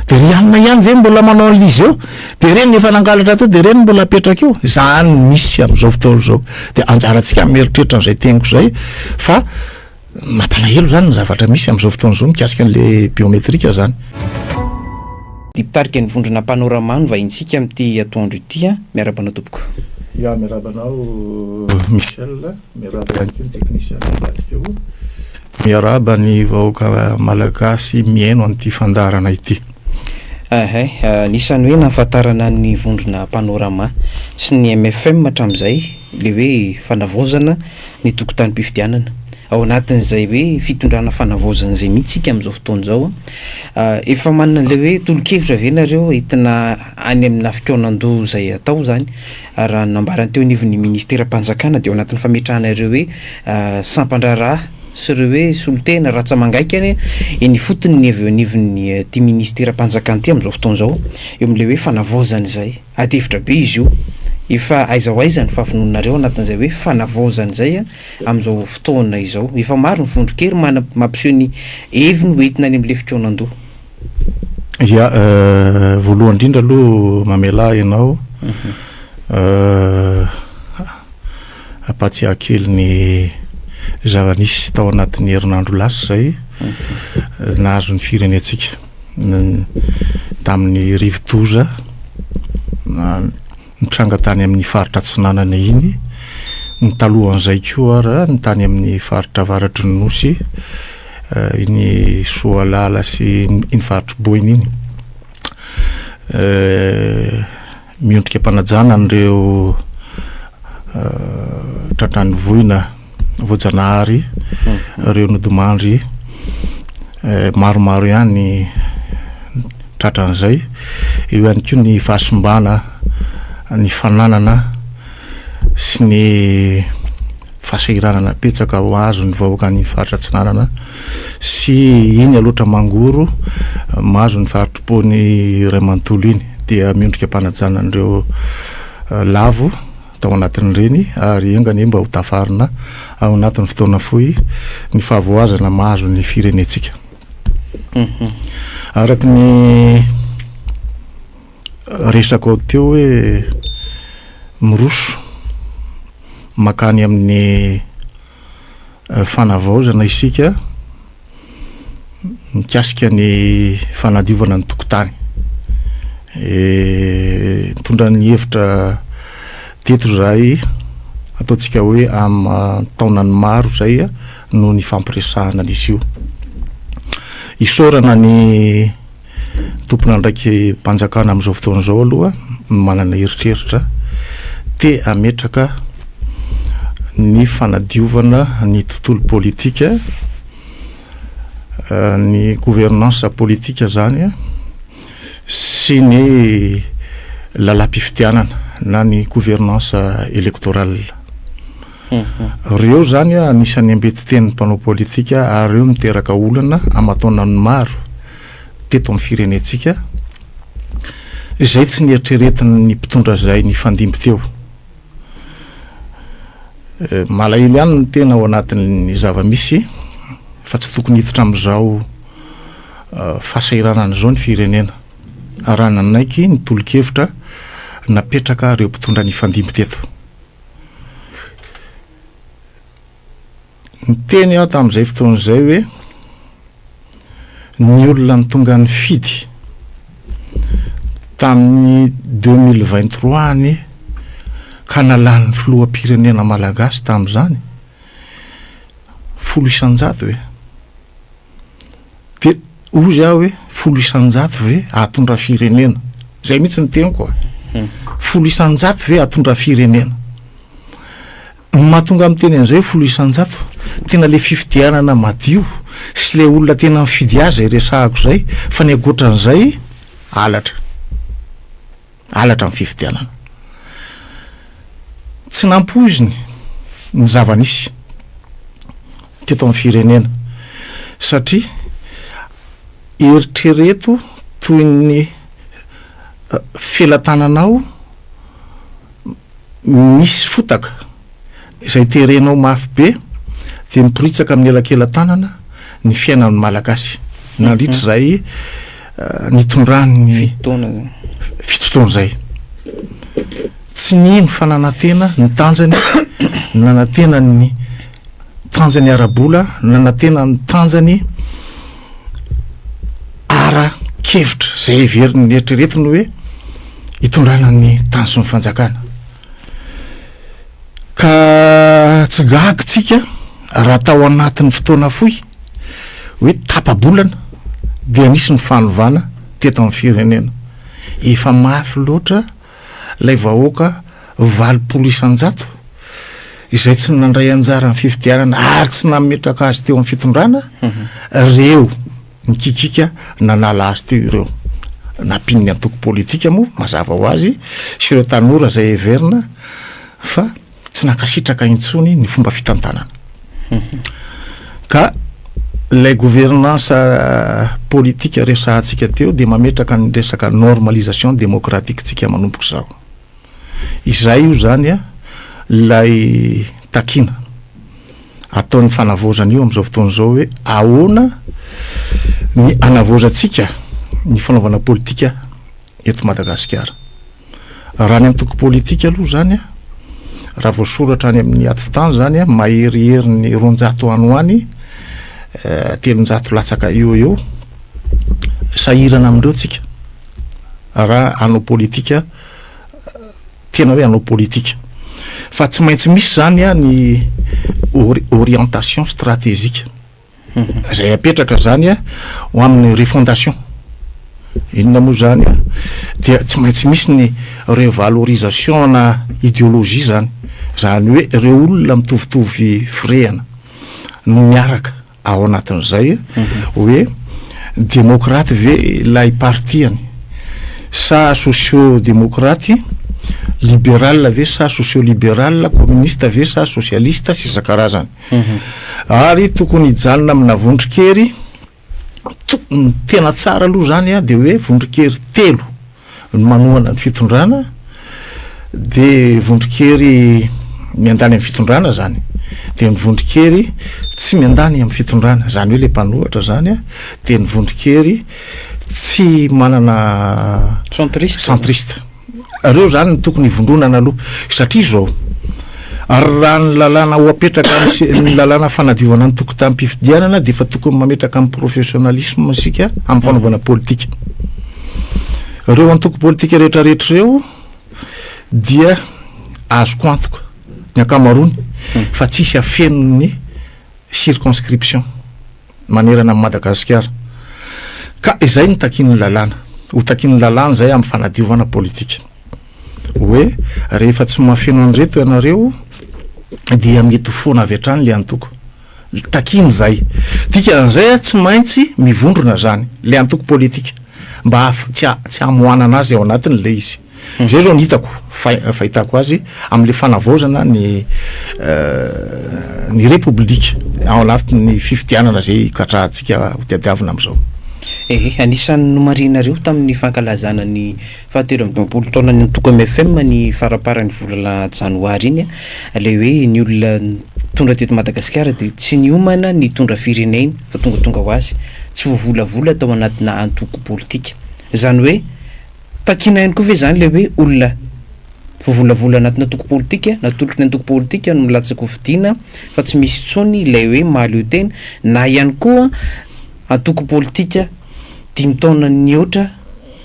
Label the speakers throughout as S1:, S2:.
S1: De ry anona ihany ve mbola manao an'le izy eo? De reny efa nangalatra teo de reny mbola apetraka eo? Zany misy am'zao fotoana zao. De anjarantsika mieritreritra an'izay teniko zay fa mampalahelo zany ny zavatra misy am'zao fotoana zao mikasika an'le biométrique zany.
S2: Ny mpitarika ny vondrona Panorama no vahintsika amin'ity atoandro ity. Miarahaba anao tompoko.
S1: Ya, miarahaba anao Michel, miarahaba ihany koa ny teknisiana ambadika eo. Miarahaba ny vahoaka malagasy mihaino an'ity fandaharana ity.
S2: Ehe, anisan'ny hoe nahafantarana ny vondrona Panorama sy ny mfm hatramin'izay ilay hoe fanavaozana ny tokotanim-pifidianana. Ao anatin'izay hoe fitondrana fanavaozana izay mihitsy isika amin'izao fotoana izao. Efa manana an'ilay hoe tolo-kevitra ve nareo entina any amina fikaonandoha izay atao izany? Raha ny nambarany teo anivon'ny ministeram-panjakana dia ao anatin'ny fametrahana ireo hoe sampan-draharaha sy ireo hoe solontena ratsa-mangaika anie eny ifotony ny avy eo anivon'ity ministeram-panjakana ity amin'izao fotoana izao eo amin'ilay hoe fanavaozana izay. Ady hevitra be izy io. Efa aiza ho aiza ny fahavononareo anatin'izay hoe fanavaozana izay amin'izao fotoana izao? Efa maro ny vondron-kery mampiseho ny heviny ho entina any amin'ilay fikaonandoha.
S1: Ya, voalohany indrindra aloha mamelà ianao hampatsiahy kely ny zava-nisy tao anatin'ny herinandro lasa izay nahazo ny firenentsika tamin'ny rivo-doza nitranga tany amin'ny faritra atsinanana iny, ny talohan'izay koa ara ny tany amin'ny faritra avaratry ny nosy, iny Soalala sy iny faritry Boeny iny. Miondrika am-panajana an'ireo tratran'ny voina voajanahary, ireo nodimandry maromaro ihany tratran'izay. Eo ihany koa ny fahasimbana ny fananana sy ny fahasahiranana betsaka ho azon'ny vahoakan'ny faritra Atsinanana sy iny Alaotra Mangoro mahazo ny fari-pony iray manontolo iny dia miondrika am-panajana an'ireo lavo tao anatin'ireny ary enga anie mba ho tafarina ao anatin'ny fotoana fohy ny fahavoazana mahazo ny firenentsika. Araka ny resako teo hoe miroso makany amin'ny fanavaozana isika mikasika ny fanadiovana ny tokotany. Nitondra ny hevitra teto izahay, ataontsika hoe aman-taonany maro izay no nifampiresahana an'izy io. Isaorana ny tompon'andraiki-panjakana amin'izao fotoana izao aloha manana eritreritra te hametraka ny fanadiovana ny tontolo politika, ny gouvernance politika zany sy ny lalam-pifidianana na ny gouvernance électorale. Ireo zany anisan'ny ambetitenin'ny mpanao politika ary ireo niteraka olana aman-taonany maro teto amin'ny firenentsika izay tsy nieritreretin'ny mpitondra izay nifandimby teo. Malahelo ihany ny tena ao anatin'ny zava-misy fa tsy tokony hiditra amin'izao fahasahiranana izao ny firenena raha nanaiky ny tolo-kevitra napetraka ireo mpitondra nifandimby teto. Niteny aho tamin'izay fotoana izay hoe ny olona ny tonga nifidy tamin'ny 2023 anie ka nalàn'ny filoham-pirenena malagasy tamin'izany 10% e. Dia hozy aho hoe 10% ve hahatondra firenena? Izay mihitsy ny teniko a. 10% ve hahatondra firenena? Ny mahatonga miteny an'izay 10%, tena le fifidianana madio sy le olona tena mifidy azy izay resahako izay, fa ny ankoatran'izay halatra. Halatra ny fifidianana. Tsy nampoiziny ny zava-nisy teto amin'ny firenena satria eritrereto toy ny felatananao misy fotaka izay terenao mafy be dia miporitsaka amin'ny elakela-tanana ny fiainan'ny Malagasy nandritra izay. nitondrany
S2: Fito taona zany.
S1: 7 taona zay. Tsy nino fa nanantena ny tanjany, nanantena ny tanjany ara-bola, nanantena ny tanjany ara-kevitra zay heveriny eritreretiny hoe hitondrana ny tany sy ny fanjakana. Ka tsy gaga tsika raha tao anatin'ny fotoana fohy hoe tapa-bolana dia nisy ny fanovana teto amin'ny firenena. Efa mafy loatra ilay vahoaka 80% izay tsy nandray anjara amin'ny fifidianana ary tsy nametraka azy teo amin'ny fitondrana reo nikikika nanala azy teo ireo. Nampian'ny antoko politika moa mazava ho azy sy ireo tanora izay heverina fa tsy nankasitraka intsony ny fomba fitantanana. Ka ilay gouvernance politique resahantsika teo dia mametraka ny resaka normalisation démocratique tsika manomboka izao. Izay io zany a ilay takina ataon'ny fanavaozana io amin'izao fotoana izao hoe ahoana ny anavaozantsika ny fanaovana politika eto Madagasikara. Raha ny antoko politika aloha zany a, raha voasoratra any amin'ny atitany zany a, maherihery ny 200 any ho any, 300 latsaka eo eo, sahirana amin'ireo tsika raha hanao politika, tena hoe hanao politika. Fa tsy maintsy misy zany a ny orientation stratégique zay apetraka zany a ho amin'ny refondation. Inona moa zany a? Dia tsy maintsy misy ny revalorisation na idéologie zany, zany hoe ireo olona mitovitovy firehana no miaraka ao anatin'izay, hoe démocrate ve ilay partiany sa socio-démocrate, libéral ve sa socio-libéral, communiste ve sa socialiste sy isan-karazany. Ary tokony hijanona amina vondron-kery ny tena tsara aloha zany a, de hoe vondron-kery telo ny manohana ny fitondrana, de vondron-kery miandany amin'ny fitondrana zany, de ny vondron-kery tsy miandany amin'ny fitondrana, zany hoe le mpanohitra zany a, de ny vondron-kery tsy manana
S2: Centriste.
S1: Centriste. Reo zany ny tokony hivondronana aloha, satria zao raha ny lalàna ho apetraka ny lalàna fanadiovana ny tokotanim-pifidianana de efa tokony mametraka amin'ny professionnalisme isika amin'ny fanaovana politika. Reo antoko politika rehetrarehetra reo dia azoko antoka ny ankamaroany fa tsisy afenony circonscription manerana an'i Madagasikara. Ka izay no takian'ny lalàna. Ho takian'ny lalàna izay amin'ny fanadiovana politika. Hoe rehefa tsy mahafeno an'ireto ianareo dia mety ho foana avy hatrany ilay antoko. Takiana izay. Dikan'izay tsy maintsy mivondrona izany ilay antoko politika mba tsy tsy hamoanana azy ao anatin'ilay izy. Zay zao ny hitako, fahitako azy amin'le fanavaozana ny ny repoblika ao anatin'ny fifidianana zay ikatrahantsika ho tadiavina amin'izao.
S2: Ehe, anisan'ny nomarihinareo tamin'ny fankalazana ny fahatelo amby dimampolo taonan'ny antoko MFM ny faramparan'ny volana janoary iny, ilay hoe ny olona nitondra teto Madagasikara dia tsy niomana ny hitondra firenena fa tongatonga ho azy, tsy voavolavola tao anatina antoko politika. Izany hoe Takiana ihany koa ve izany ilay hoe olona voavolavola anatina antoko politika, natolotry ny antoko politika no milatsaka ho fidiana fa tsy misy intsony ilay hoe mahaleo tena, na ihany koa antoko politika 5 taona nihoatra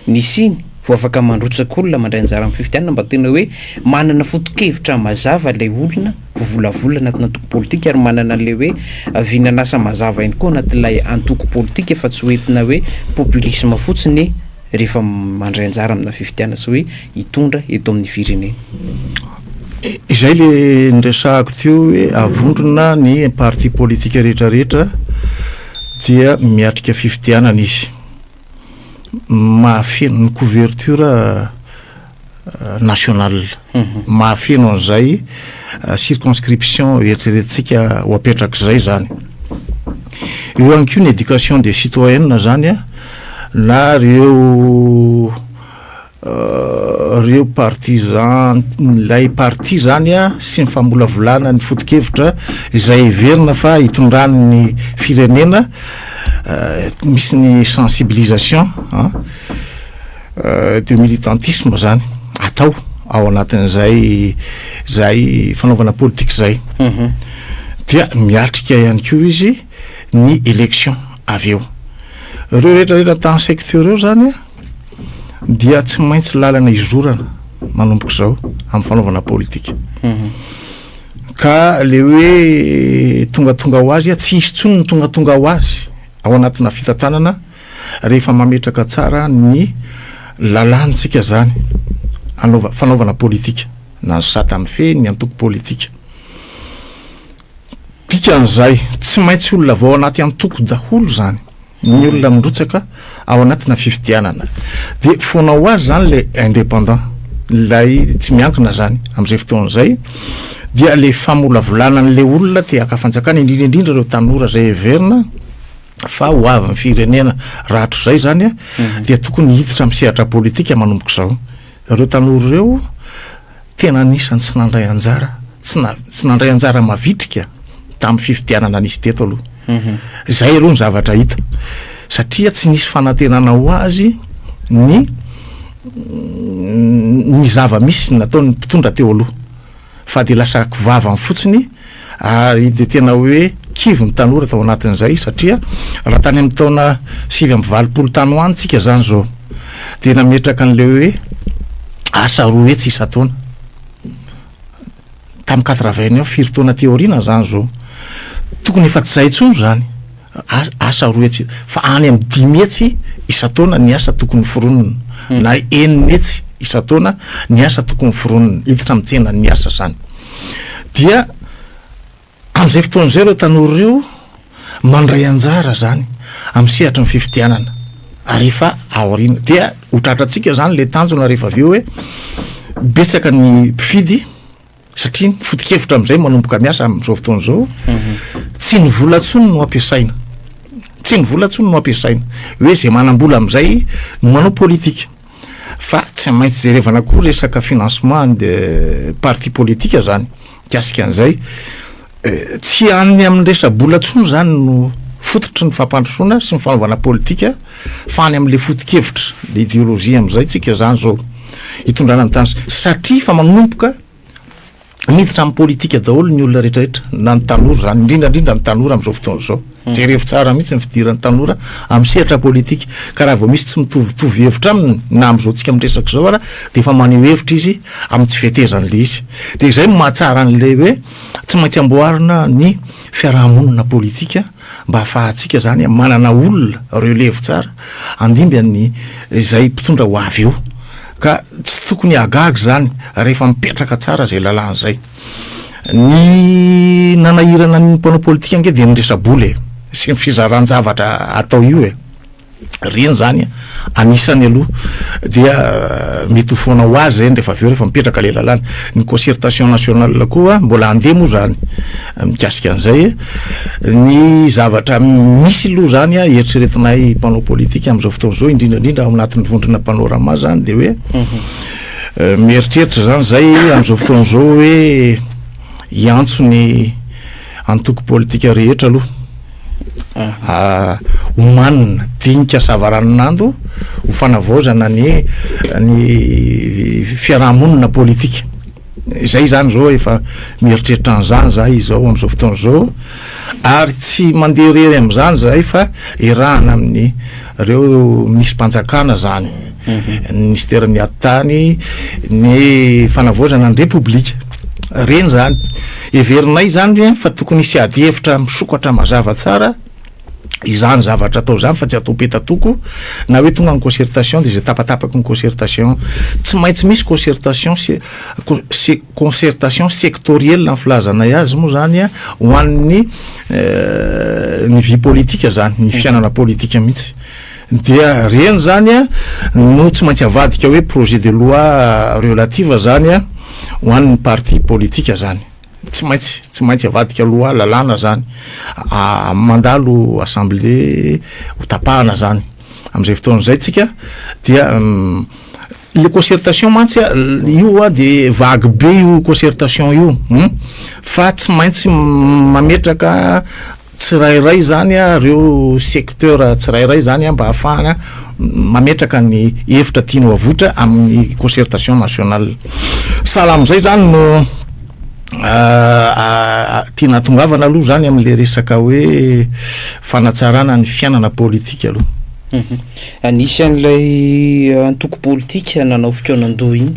S2: nisiany vao afaka mandrotsaka olona mandray anjara amin'ny fifidianana, mba tena hoe manana foto-kevitra mazava ilay olona voavolavola anatina antoko politika ary manana an'ilay hoe vinan'asa mazava ihany koa anatin'ilay antoko politika fa tsy ho entina hoe populisme fotsiny rehefa mandray anjara amina fifidianana sy hoe hitondra eto amin'ny firenena.
S1: Izay le niresahako teo hoe avondrona ny parti politika rehetrarehetra dia miatrika fifidianana izy. Mahafeno ny couverture nationale. Mahafeno an'izay circonscription eritreretintsika ho apetrak'izay zany. Eo ihany koa ny éducation des citoyennes zany a, na reo reo partisan ilay parti zany a sy ny famolavolana ny foto-kevitra izay heverina fa hitondrany ny firenena. Misy ny sensibilisation an, de militantisme zany atao ao anatin'izay zay fanaovana politika zay. Dia miatrika ihany koa izy ny élection avy eo. Reo rehetra rehetra tany secteur reo zany a dia tsy maintsy lalana izorana manomboka izao amin'ny fanaovana politika. Ka le hoe tongatonga ho azy, tsy hisy intsony ny tongatonga ho azy ao anatina fitantanana rehefa mametraka tsara ny lalàntsika zany anaova fanaovana politika na ny sata mifehy ny antoko politika. Dikan'izay, tsy maintsy olona avy ao anaty antoko daholo zany ny olona mirotsaka ao anatina fifidianana. Dia foana ho azy zany le indépendant, ilay tsy miankina zany amin'izay fotoana izay, dia le famolavolana an'le olona te haka fanjakana, indrindra indrindra ireo tanora izay heverina fa ho avin'ny firenena rahatrizay zany a, dia tokony hiditra amin'ny sehatra politika manomboka izao. Ireo tanora ireo tena anisan'ny tsy nandray anjara, tsy na- tsy nandray anjara mavitrika tamin'ny fifidianana nisy teto aloha. Izay aloha ny zavatra hita. Satria tsy nisy fanantenana ho azy ny ny zava-misy nataon'ny mpitondra teo aloha. Fa dia lasa kivavany fotsiny ary dia tena hoe kivy ny tanora tao anatin'izay satria raha tany amin'ny taona 89 tany ho any tsika zany zao dia nametraka an'ilay hoe asa 200 isan-taona tamin'ny 89, firy taona aty aoriana zany zao tokony efa tsy zay intsony zany asa 200 fa any amin'ny 500 isan-taona ny asa tokony foronina, na 600 isan-taona ny asa tokony foronina hiditra amin'ny tsenan'ny asa zany. Dia amin'izay fotoana izay ireo tanora ireo mandray anjara zany amin'ny sehatry ny fifidianana, ary efa aoriana dia ho tratrantsika zany le tanjona rehefa avy eo hoe betsaka ny mpifidy, satria ny foto-kevitra amin'izay manomboka miasa amin'izao fotoana izao, tsy ny vola intsony no ampiasaina, tsy ny vola intsony no ampiasaina hoe zay manam-bola amin'izay no manao politika, fa tsy maintsy jerevana koa resaka financement de parti politika zany mikasika an'izay. Tsy any amin'ny resa-bola intsony zany no fototry ny fampandrosoana sy ny fanaovana politika fa any amin'le foto-kevitra, le idéologie amin'izay tsika zany zao hitondrana ny tany, satria fa manomboka miditra amin'ny politika daholo ny olona rehetrarehetra, na ny tanora zany, indrindra indrindra ny tanora amin'izao fotoana izao. Jerevo tsara mihitsy ny fidiran'ny tanora amin'ny sehatra politika, ka raha vao misy tsy mitovitovy hevitra aminy na amin'izao tsika miresaka izao ara dia efa maneho hevitra izy amin'ny tsy fetezan'le izy. Dia izay no mahatsara an'ilay hoe tsy maintsy amboarina ny fiarahamonina politika mba hahafahantsika zany manana olona relève tsara handimby an'ny izay mpitondra ho avy eo, ka tsy tokony hahagaga izany rehefa mipetraka tsara izay lalàna izay. Ny nanahirana ny mpanao politika ange dia ny resa-bola e, sy ny fizaran-javatra atao io e. Reny zany anisany aloha dia mety ho foana ho azy zay rehefa avy eo rehefa mipetraka le lalàna. Ny concertation nationale koa mbola handeha moa zany mikasika an'izay. Ny zavatra misy aloha zany a eritreretinay mpanao politika amin'izao fotoana izao, indrindra indrindra ao anatin'ny vondrona Panorama zany, dia hoe mieritreritra zany zay amin'izao fotoana izao hoe hiantso ny antoko politika rehetra aloha. Omanina dinika savaranonando ho fanavaozana ny ny fiarahamonina politika. Izay izany izao efa mieritreritra an'izany izahay izao amin'izao fotoana izao, ary tsy mandeha irery amin'izany izahay fa iarahana amin'ny ireo minisitrim-panjakana izany, ny minisiteran'ny atitany, ny fanavaozana ny repoblika. Ireny izany. Heverinay izany fa tokony hisy ady hevitra misokatra mazava tsara izany zavatra atao izany fa tsy atao petatoko na hoe tonga ny concertation dia izay tapatapaky ny concertation. Tsy maintsy misy concertation se- se- concertation sectorielle ny filazanay azy moa izany ho an'ny ny vie politique izany, ny fiainana politika mihitsy. Dia ireny izany no tsy maintsy avadika hoe projet de loi relative izany ho an'ny parti politika izany. Tsy maintsy, tsy maintsy avadika loi, lalàna izany. Mandalo assemblée ho tapahana izany. Amin'izay fotoana izay tsika dia le concertation mantsy io dia vague be io concertation io fa tsy maintsy mametraka. tsirairay zany a, reo secteur tsirairay zany a, mba ahafahana mametraka ny hevitra tiany ho avoitra amin'ny concertation nationale. Sahala am'izay zany no tiana atongavana aloha zany am'le resaka hoe fanatsarana ny fiainana politika aloha.
S2: Anisy an'ilay antoko politika nanao fikaonan-doha iny,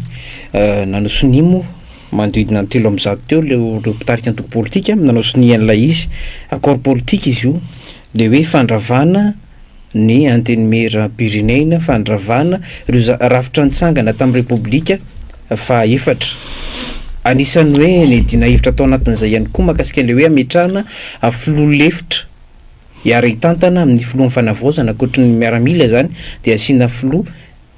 S2: nanao sonia moa manodidina ny 103 teo le reo mpitarika antoko politika nanao sonia an'ilay izy, accord politique izy io, le hoe fandravana ny antenimieram-pirenena, fandravana ireo rafitra nitsangana tamin'ny Repoblika faha efatra. Anisan'ny hoe nidina hevitra tao anatin'izay ihany koa mahakasika an'ilay hoe ametrahana filoha lefitra hiara-hitantana amin'ny filohan'ny fanavaozana, ankoatry ny miaramila zany de asiana filoha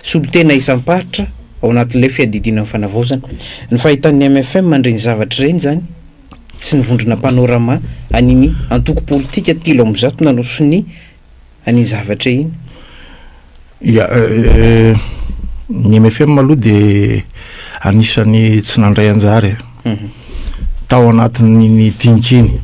S2: solontena isam-paritra ao anatin'ilay fiadidiana ny fanavaozana. Ny fahitan'ny MFM an'ireny zavatra ireny zany sy ny vondrona Panorama an'iny antoko politika 103 nanao sonia an'iny zavatra iny.
S1: Ya, ny MFM aloha de anisan'ny tsy nandray anjara e tao anatin'iny dinika iny.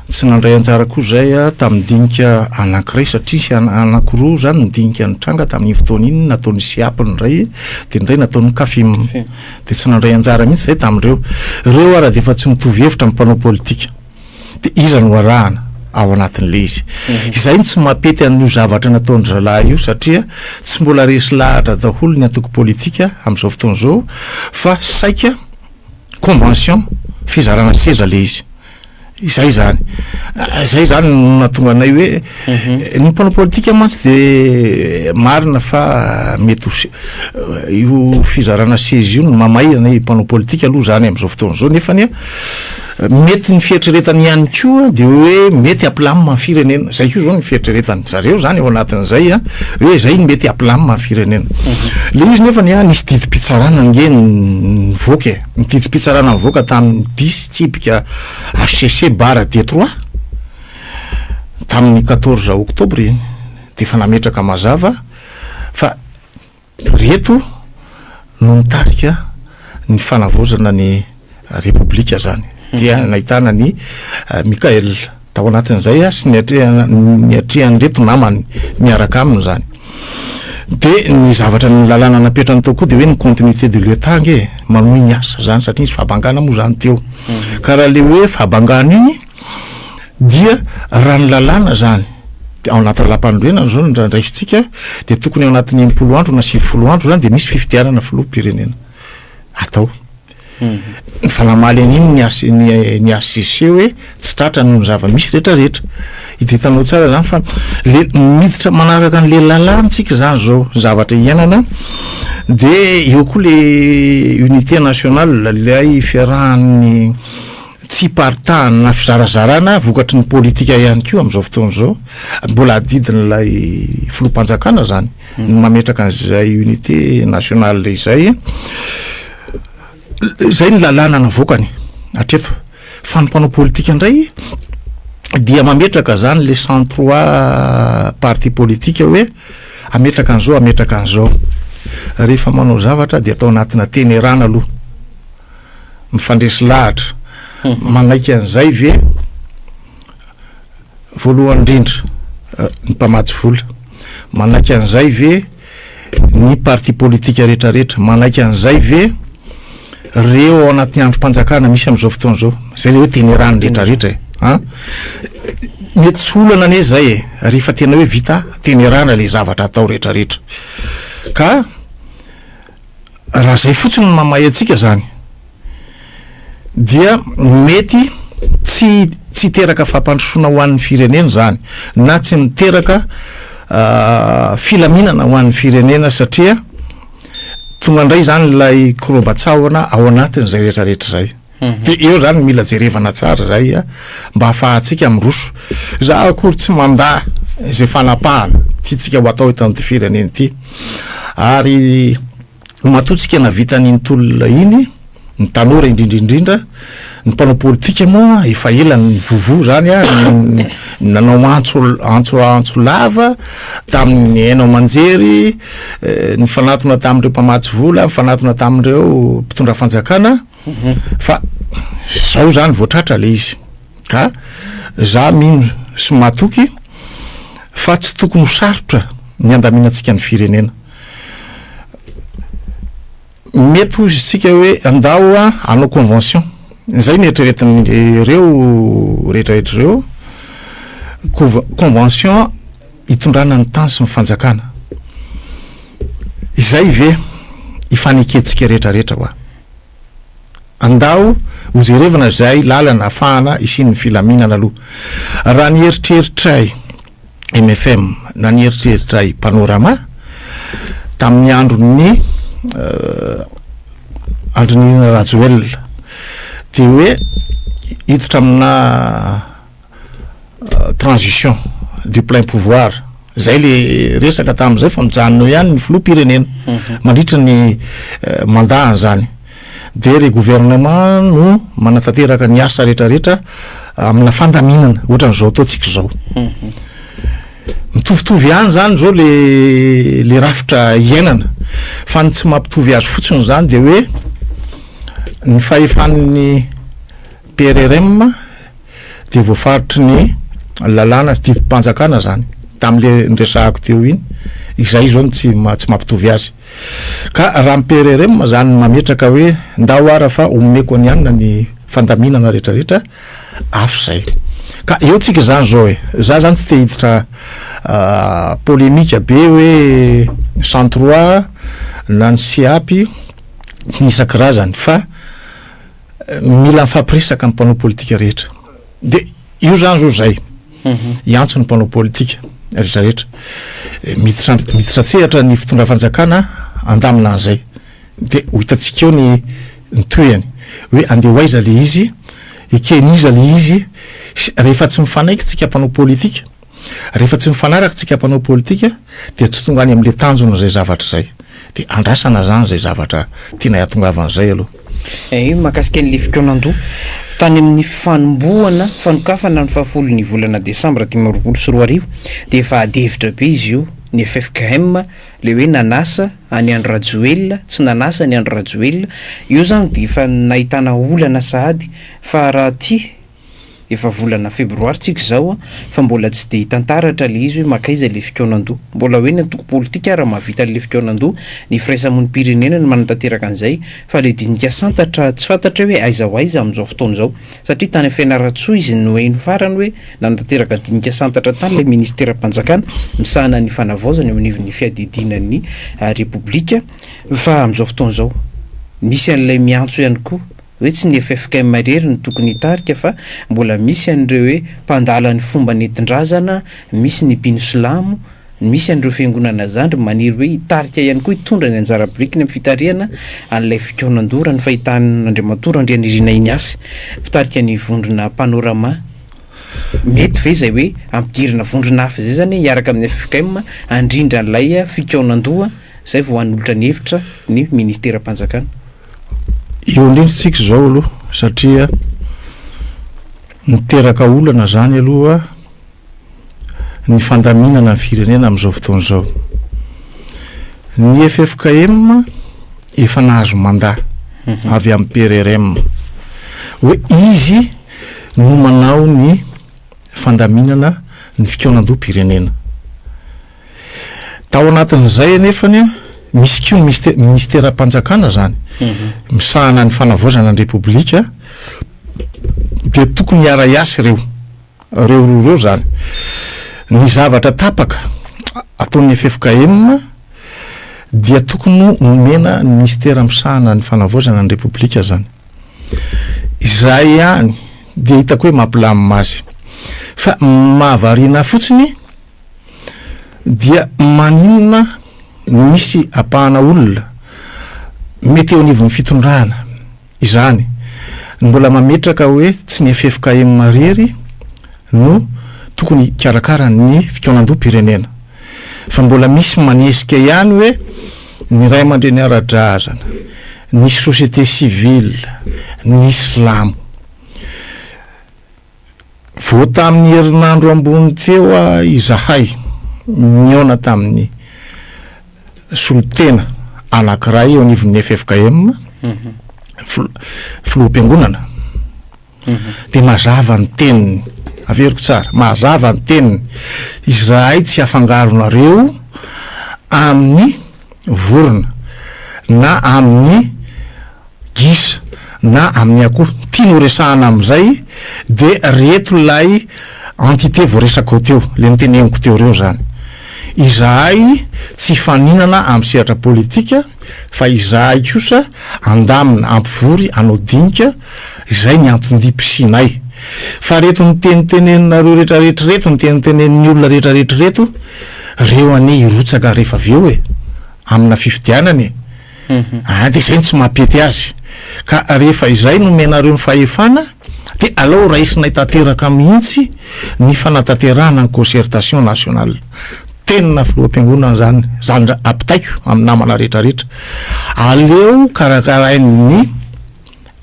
S1: Tsy nandray anjara koa zay a tamin'ny dinika anankiray, satria sy anankiroa zany ny dinika nitranga tamin'iny fotoana iny, nataon'ny SIAP ny ray de ny ray nataon'ny CAFIM, de tsy nandray anjara mihitsy zay tamin'ireo reo. Ara de efa tsy mitovy hevitra amin'ny mpanao politika, de iza no arahana ao anatin'le izy izay? Ny tsy mampety an'io zavatra nataony zalahy io, satria tsy mbola resy lahatra daholo ny antoko politika amin'izao fotoana izao fa saika convention fizarana seza le izy izay zany. Zay zany no nahatonga anay hoe ny mpanao politika mantsy de marina fa mety ho io fizarana seza io no mamay anay mpanao politika aloha zany am'izao fotoana zao, nefany a mety ny fieritreretany ihany koa de hoe mety ampilamina ny firenena. Zay koa zao ny fieritreretany zareo zany ao anatin'izay a hoe zay ny mety ampilamina ny firenena le izy. Nefany a nisy didim-pitsarana nge nivoaka e, ny didim-pitsarana nivoaka tamin'ny 10 tsipika HCC/D3 tamin'ny 14 octobre iny de efa nametraka mazava fa reto no mitarika ny fanavaozana ny Repoblika zany, dia nahitana ny Mikael tao anatin'izay a sy ny atrehana ny atrehan'reto namany miaraka aminy zany. De ny zavatra ny lalàna napetrany tao koa de hoe ny continuité de l'État nge manohy ny asa zany, satria nisy fahabangana moa zany teo. Ka raha le hoe fahabangana iny dia raha ny lalàna zany de ao anaty lalàm-panorenana zao ny raisitsika, de tokony ao anatin'ny 60 andro na 90 andro zany de misy fifidianana filoham-pirenena atao. Fa namaly an'iny ny AC ny HCC hoe tsy tratra noho ny zava-misy rehetrarehetra. Hita hitanao tsara zany fa le miditra manaraka an'le lalàntsika zany zao zavatra iainana, de eo koa le unité nationale, lay fiarahan'ny tsy hiparitahana na fizarazarana vokatry ny politika ihany koa. Amin'izao fotoana izao mbola adidin'ilay filoham-panjakana zany ny mametraka an'izay unité nationale izay. Zay ny lalàna navoakany hatreto, fa ny mpanao politika indray dia mametraka zany le 103 parti politique hoe ametraka an'izao, ametraka an'izao. Rehefa manao zavatra de atao anatina tenerana aloha, mifandresy lahatra, manaiky an'izay ve voalohany indrindra ny mpamatsy vola, manaiky an'izay ve ny parti politique rehetrarehetra, manaiky an'izay ve reo ao anatin'ny androm-panjakana misy amin'izao fotoana zao. Zay le hoe tenerany rehetrarehetra e an mety tsy olana anie zay e, rehefa tena hoe vita tenerana le zavatra atao rehetrarehetra. Ka raha zay fotsiny no mamay antsika zany dia mety tsy hiteraka fampandrosoana ho an'ny firenena zany, na tsy miteraka filaminana ho an'ny firenena, satria tonga indray zany ilay korobatsahona ao anatin'izay rehetrarehetra zay. De eo zany mila jerevana tsara zay a mba ahafahantsika miroso. Za akory tsy mandà izay fanapahana tiantsika ho atao eto amin'ity firenena ity, ary matoa navita an'iny tolona iny ny tanora indrindraindrindra, ny mpanao politika moa efa ela ny vovo zany a nanao antso lava tamin'ny haino aman-jery, ny fanatona tamin'ireo mpamatsy vola, ny fanatona tamin'ireo mpitondra fanjakana, fa zao zany voatratra le izy. Ka Za mino sy matoky fa tsy tokony ho sarotra ny handaminantsika ny firenena. Mety hozy isika hoe andao hanao convention, izay no eritreretin'ireo rehetrarehetra ireo, convention hitondrana ny tany sy ny fanjakana. Izay ve ifanekentsika rehetrarehetra hoa? Andao hojerevana izay lalana ahafahana hisian'ny filaminana aloha. Raha ny eritreritray mfm na ny eritreritray Panorama tamin'ny andron'ny Andry Nirina Rajoelina dia hoe hiditra amina transition du plein pouvoir, zay le resaka tamin'izay fa mijanona eo ihany ny filoham-pirenena mandritra ny mandat-ny zany, de le gouvernement no manatanteraka ny asa retraretra amina fandaminana ohatran'izao ataontsika izao. Mitovitovy ihany zany zao le le rafitra iainana fa ny tsy mampitovy azy fotsiny zany de hoe ny fahefan'ny PRRM dia voafaritry ny lalàna sy didim-panjakana zany tamin'le niresahako teo iny, izay zao no tsy tsy mampitovy azy. Ka raha ny PRRM zany mametraka hoe ndao ara fa omeko an'i anona ny fandaminana retraretra, hafa izay. Ka eo tsika zany zao e, za zany tsy te hiditra polémique be hoe 103 na ny CEAP ny isan-karazany fa Mila mifampiresaka ny mpanao politika rehetra. De io zany zao zay. Hiantso ny mpanao politika rehetra rehetra. Miditra miditra an-tsehatra ny fitondra fanjakana handamina an'izay. De ho hitantsika eo ny ny tohiny. Hoe andeha ho aiza le izy, eken'iza le izy, rehefa tsy mifanaiky tsika mpanao politika, Rehefa tsy mifanaraka tsika mpanao politika dia tsy tonga any amle tanjona izay zavatra izay. Dia andrasana zany izay zavatra tianay hatongavana izay aloha.
S2: Io mahakasika an'ilay fikaonandoha tany amin'ny fanombohana fanokafana ny fahafolon'ny volana desambra 2025 dia efa ady hevitra be izy io, ny ffkm le hoe nanasa an'i Andry Rajoelina, tsy nanasa an'i Andry Rajoelina, io zany dia efa nahitana olana sahady fa raha ity Efa volana febroary tsika izao a, fa mbola tsy dia hitantaratra le izy hoe makaiza le fikaonandoha. Mbola hoe ny antoko politika ara mahavita an'le fikaonandoha, ny firaisamonim-pirenena no manatanteraka an'izay, fa le dinika santatra tsy fantatra hoe aiza ho aiza amin'izao fotoana izao. Satria tany Fianarantsoa izy no heno farany hoe nanatanteraka dinika santatra tany ilay ministeram-panjakana misahana ny fanavaozana eo anivon'ny fiadidiana ny Repoblika, fa amin'izao fotoana izao misy an'ilay miantso ihany koa. Hoe tsy ny ffkm irery no tokony hitarika fa mbola misy an'ireo hoe mpandala ny fomba nentin-drazana, misy ny mpino silamo, misy an'ireo fiangonana zandry maniry hoe hitarika ihany koa hitondra ny anjara birikiny amin'ny fitarihana an'ilay fikaonandoha raha ny fahitan'Andriamatoa Randrianirina Ignace mpitarika ny vondrona Panorama. Mety ve izay hoe ampidirina vondrona hafa izay izany hiaraka amin'ny ffkm handrindra an'ilay fikaonandoha izay vao hanolotra ny hevitra ny ministeram-panjakana?
S1: Eo indrindra tsika izao aloha satria miteraka olana zany aloha ny fandaminana ny firenena amin'izao fotoana izao. Ny ffkm efa nahazo mandat avy amin'ny PRRM hoe izy no manao ny fandaminana ny fikaonandoham-pirenena. Tao anatin'izay anefany misy koa ny minisiteram-panjakana izany misahana ny fanavaozana ny Repoblika dia tokony hiara-hiasa ireo ireo roa ireo izany. Ny zavatra tapaka ataon'ny ffkm dia tokony omena ny minisitera misahana ny fanavaozana ny Repoblika izany. Izay ihany dia hitako hoe mampilamina azy. Fa mahavariana ahy fotsiny dia maninona no misy ampahana olona mety eo anivon'ny fitondrana izany no mbola mametraka hoe tsy ny ffkm irery no tokony hikarakara ny fikaonandoham-pirenena fa mbola misy manesika ihany hoe ny ray aman-dreny ara-drazana, ny société civile, ny silamo. Vao tamin'ny herinandro ambony teo izahay nihaona tamin'ny solontena anankiray eo anivon'ny ffkm, filoham-piangonana, dia mazava ny teniny. Averiko tsara, mazava ny teniny, izahay tsy afangaronareo amin'ny vorona na amin'ny gisa na amin'ny akoho. Tiany ho resahana amin'izay de reto ilay entité voaresakao teo, le noteneniko teo reo zany. Izahay tsy hifaninana amin'ny sehatra politika fa izahay kosa handamina, hampivory, hanao dinika, izay ny anton-diam-pisianay. Fa reto niteniteneninareo retraretra reto, nitenitenenin'ny olona retraretra reto, reo anie hirotsaka rehefa avy eo e, amina fifidianana e. Ah, dia izay no tsy mampety azy. Ka rehefa izay no omenareo ny fahefana, dia alao raisinay tanteraka mihitsy ny fanatanterahana ny concertation nationale. Tenina filoham-piangonana izany, izany ampitaiko amin'ny namana retraretra. Aleo karakarain'ny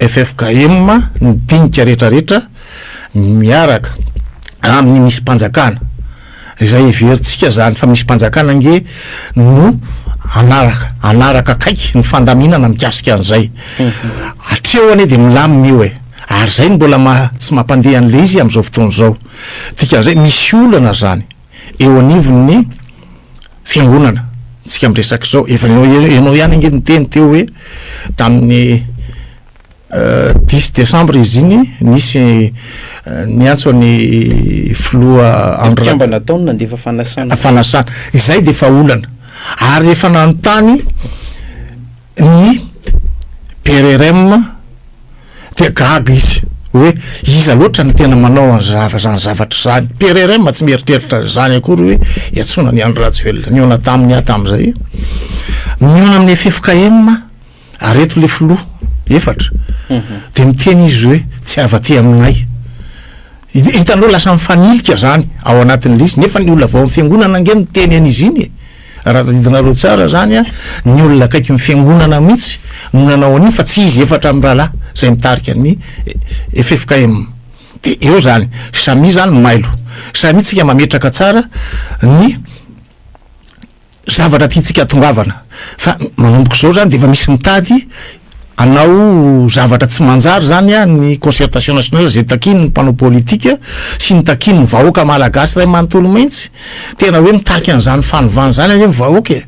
S1: ffkm ny dinika retraretra miaraka amin'ny misim-panjakana. Izay heverintsika zany fa misim-panjakana ange no hanaraka hanaraka akaiky ny fandaminana mikasika an'izay. Hatreo anie dia milamina io e. Ary izay no mbola maha tsy mampandeha an'ilay izy amin'izao fotoana izao. Dikan'izay misy olana zany eo anivon'ny fiangonana. Tsika miresaka izao, efa ianao ihany ange niteny teo hoe tamin'ny Dix décembre izy iny nisy niantso ny filoha
S2: Andry Mpikambana tao no nandefa fanasana.
S1: Fanasana. Izay dia efa olana. Ary efa nanontany ny PRRM dia gaga izy hoe iza loatra no tena manao an'zava zany zavatra zany. PRRM tsy mieritreritra an'izany akory hoe iantsoana an'i Andry Rajoelina. Nihaona taminy aho tamin'izay. Nihaona amin'ny ffkm. Ary eto le filoha efatra de miteny izy hoe tsy avy aty aminay. Hitanao lasa mifanilika zany ao anatin'le izy nefa ny olona avy ao amin'ny fiangonana ange miteny an'izy iny e. Raha tadidinareo tsara zany a, ny olona akaiky ny fiangonana mihitsy no nanao an'iny fa tsy izy efatra mirahalahy zay mitarika ny ffkm. De eo zany, samia zany mailo, samia tsika mametraka tsara ny zavatra tiantsika hatongavana fa manomboka izao zany de efa misy mitady hanao zavatra tsy manjary zany a ny concertation nationale zay takian'ny mpanao politika sy ny takian'ny vahoaka malagasy ray manontolo mihitsy, tena hoe mitaky an'izany fanovana zany anie ny vahoaka e,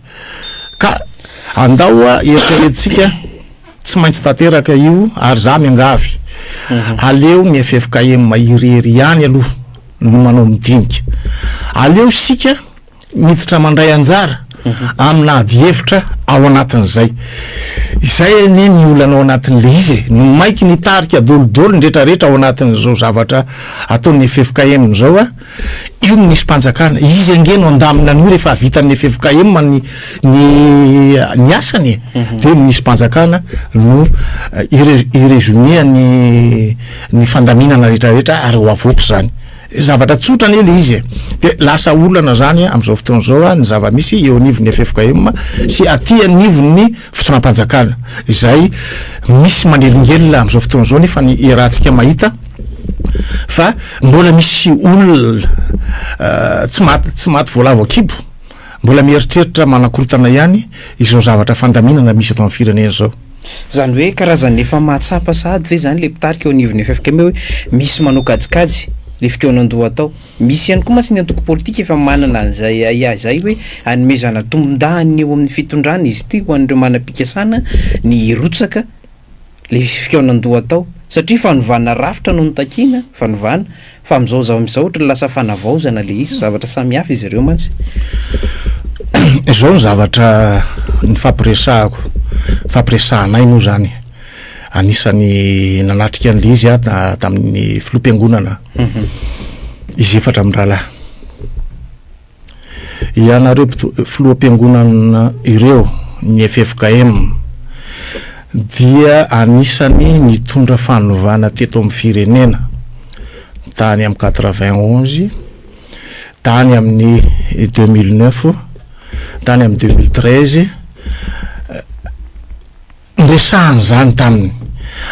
S1: ka andao a eritreretintsika tsy maintsy tanteraka io ary za miangavy aleo ny ffkm irery ihany aloha no manao ny dinika, aleo isika miditra mandray anjara amina adihevitra ao anatin'izay. Izay anie ny olana ao anatin'ilay izy e. Ny maiky nitarika dolidoly ny retraretra ao anatin'izao zavatra ataon'ny ffkm izao a, io no minisim-panjakana. Izy ange no handamina an'io rehefa vitan'ny ffkm ny ny ny asany e. Dia ny minisim-panjakana no hi-résumer ny ny fandaminana retraretra ary ho avoaka izany. Zavatra tsotra anie le izy e! De lasa olana zany amzao fotoana zao ny zava-misy eo anivon'ny ffkm sy aty anivon'ny fitondram-panjakana izay misy manelingelina amzao fotoana zao nefa ny iarahantsika mahita fa mbola misy olona tsy maty tsy maty voalavo an-kibo mbola mieritreritra manakorotana ihany izao zavatra fandaminana misy eto amin'ny firenena izao.
S2: Izany hoe karazan'ny efa mahatsapa sahady ve izany ilay mpitarika eo anivon'ny ffkm hoe misy manao kajikajy ilay fikaonandoha atao? Misy ihany koa mantsy ny antoko politika efa manana an'izay ahiahy izay hoe hanomezana tombondahiny eo amin'ny fitondrana izy ity ho an'ireo manam-pikasana ny hirotsaka le fikaonandoha atao satria fanovana rafitra no notakiana, fanovana, fa amin'izao zava-misy izao ohatran'ny lasa fanavaozana le izy, zavatra samy hafa izy ireo mantsy.
S1: Izao ny zavatra nifampiresahako, nifampiresahanay moa zany, anisan'ny nanatrika an'le izy aho tamin'ny filoham-piangonana, izy efatra mirahalahy. Ianareo filoham-piangonana ireo, ny ffkm, dia anisany nitondra fanovana teto amin'ny firenena tany amin'ny 91, tany amin'ny 2009, tany amin'ny 2013, Niresahany izany taminy,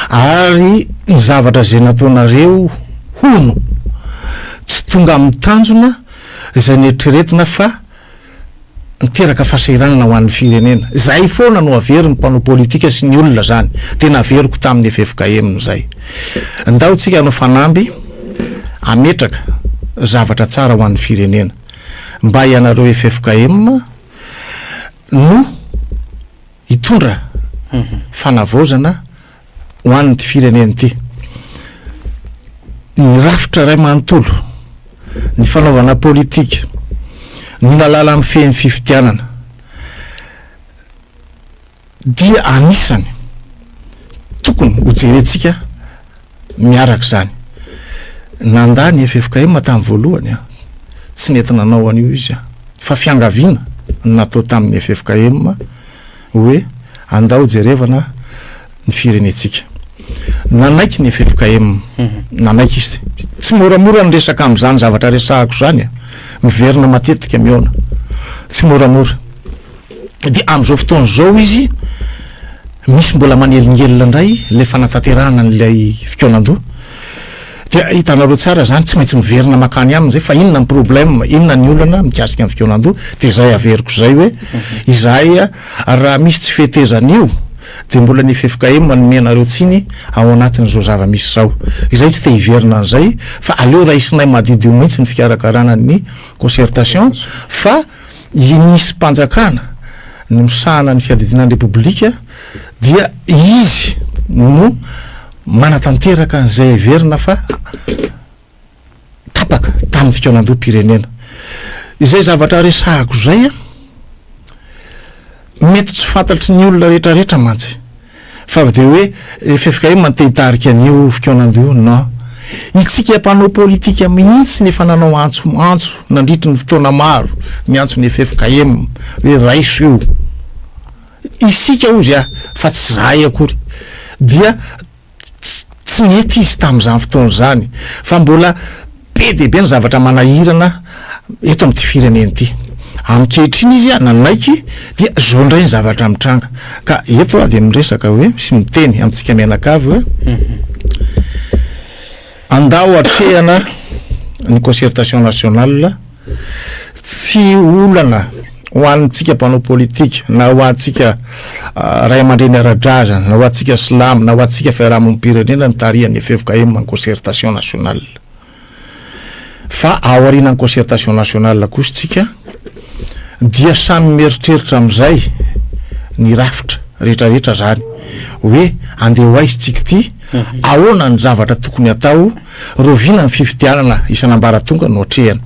S1: ary ny zavatra izay nataonareo, hono, tsy tonga amin'ny tanjona izay neritreretina fa niteraka fahasahiranana ho an'ny firenena. Izay foana no averin'ny mpanao politika sy ny olona izany. Dia naveriko tamin'ny ffkm izay. Ndao tsika hanao fanamby. hametraka zavatra tsara ho an'ny firenena. Mba ianareo ffkm no hitondra fanavaozana ho an'ity firenena ity. Ny rafitra iray manontolo, ny fanaovana politika, ny lalàna mifehy ny fifidianana dia anisany tokony ho jerentsika miaraka izany. Nandà ny ffkm tamin'ny voalohany, tsy nety nanao an'io izy fa fiangaviana no natao tamin'ny ffkm hoe andao jerevana ny firenentsika. Nanaiky ny ffkm, nanaiky izy. Tsy moramora ny resaka amin'izany zavatra resahako izany e. Miverina matetika mihaona. Tsy moramora. Dia amin'izao fotoana izao izy misy mbola manelingelina indray ilay fanatanterahana an'ilay fikaonandoha. Dia hitanareo tsara izany, tsy maintsy miverina makany aminy izay fa inona ny problème, inona ny olana mikasika ny fikaonandoha, dia izay averiko izay hoe izahay raha misy tsy fetezana io dia mbola ny ffkm no omenareo tsiny ao anatin'izao zava-misy izao. Izay tsy te hiverina an'izay fa aleo raisinay madiodio mihitsy ny fikarakarana ny concertation fa I minisitrim-panjakana no misahana ny fiadidiana ny Repoblika dia izy no manatanteraka an'izay heverina fa tapaka tamin'ny fikaonandoham-pirenena. Izay zavatra resahako izay an, mety tsy fantatry ny olona rehetrarehetra mantsy. Fa avy dia hoe ffkm no te hitarika an'io fikaonandoha io, non. Itsika mpanao politika mihitsy no efa nanao antso antso nandritry ny fotoana maro miantso ny ffkm hoe raiso io. Isika hozy ah, fa tsy zahay akory. Dia tsy nety izy tamin'izany fotoana izany fa mbola be dia be ny zavatra manahirana eto amin'ity firenena ity. Ankehitriny izy nanaiky dia izao indray ny zavatra mitranga. Ka eto aho dia miresaka hoe sy miteny amintsika mianakavy hoe andao atrehana ny concertation nationale, tsy olana ho antsika mpanao politika na ho antsika ray aman-dreny ara-drazana na ho antsika silamo na ho antsika fiarahamonim-pirenena ny tarihan'ny ffkm ny concertation nationale. Fa aorianan'ny concertation nationale kosa tsika dia samy mieritreritra amin'izay ny rafitra rehetrarehetra zany hoe andeha ho aiza tsika ity, ahoana ny zavatra tokony atao, rahoviana ny fifidianana isan'ambaratonga no atrehana.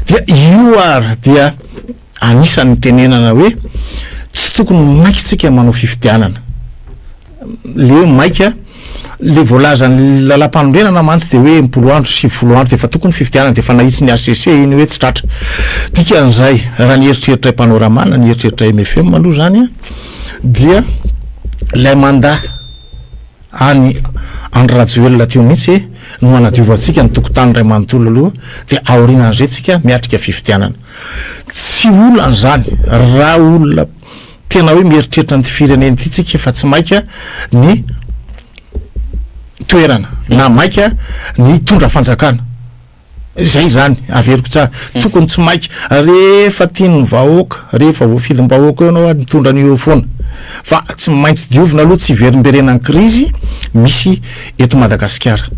S1: Dia io ary dia anisan'ny nitenenana hoe tsy tokony maika tsika manao fifidianana. Le hoe maika, le voalazan'ny lalam-panorenana mantsy dia hoe 60 andro, 90 andro dia efa tokony fifidianana, dia efa nahitsy ny HCC iny hoe tsy tratra. Dikan'izay, raha ny eritreritray Panorama na ny eritreritray MFM aloha izany an, dia ilay mandat an'i Andry Rajoelina teo mihitsy no hanadiovantsika ny tokotany iray manontolo aloha, dia aorianan'izay tsika miatrika fifidianana. Tsy olana izany raha olona Tena hoe mieritreritra an'ity firenena ity tsika fa tsy maika ny toerana na maika ny hitondra fanjakana. Izay izany, averiko tsara. Tokony tsy maika. Rehefa tian'ny vahoaka, rehefa voafidim-bahoaka eo ianao ary mitondra an'io eo foana. Fa tsy maintsy diovina aloha tsy hiverimberenan'ny krizy misy eto Madagasikara.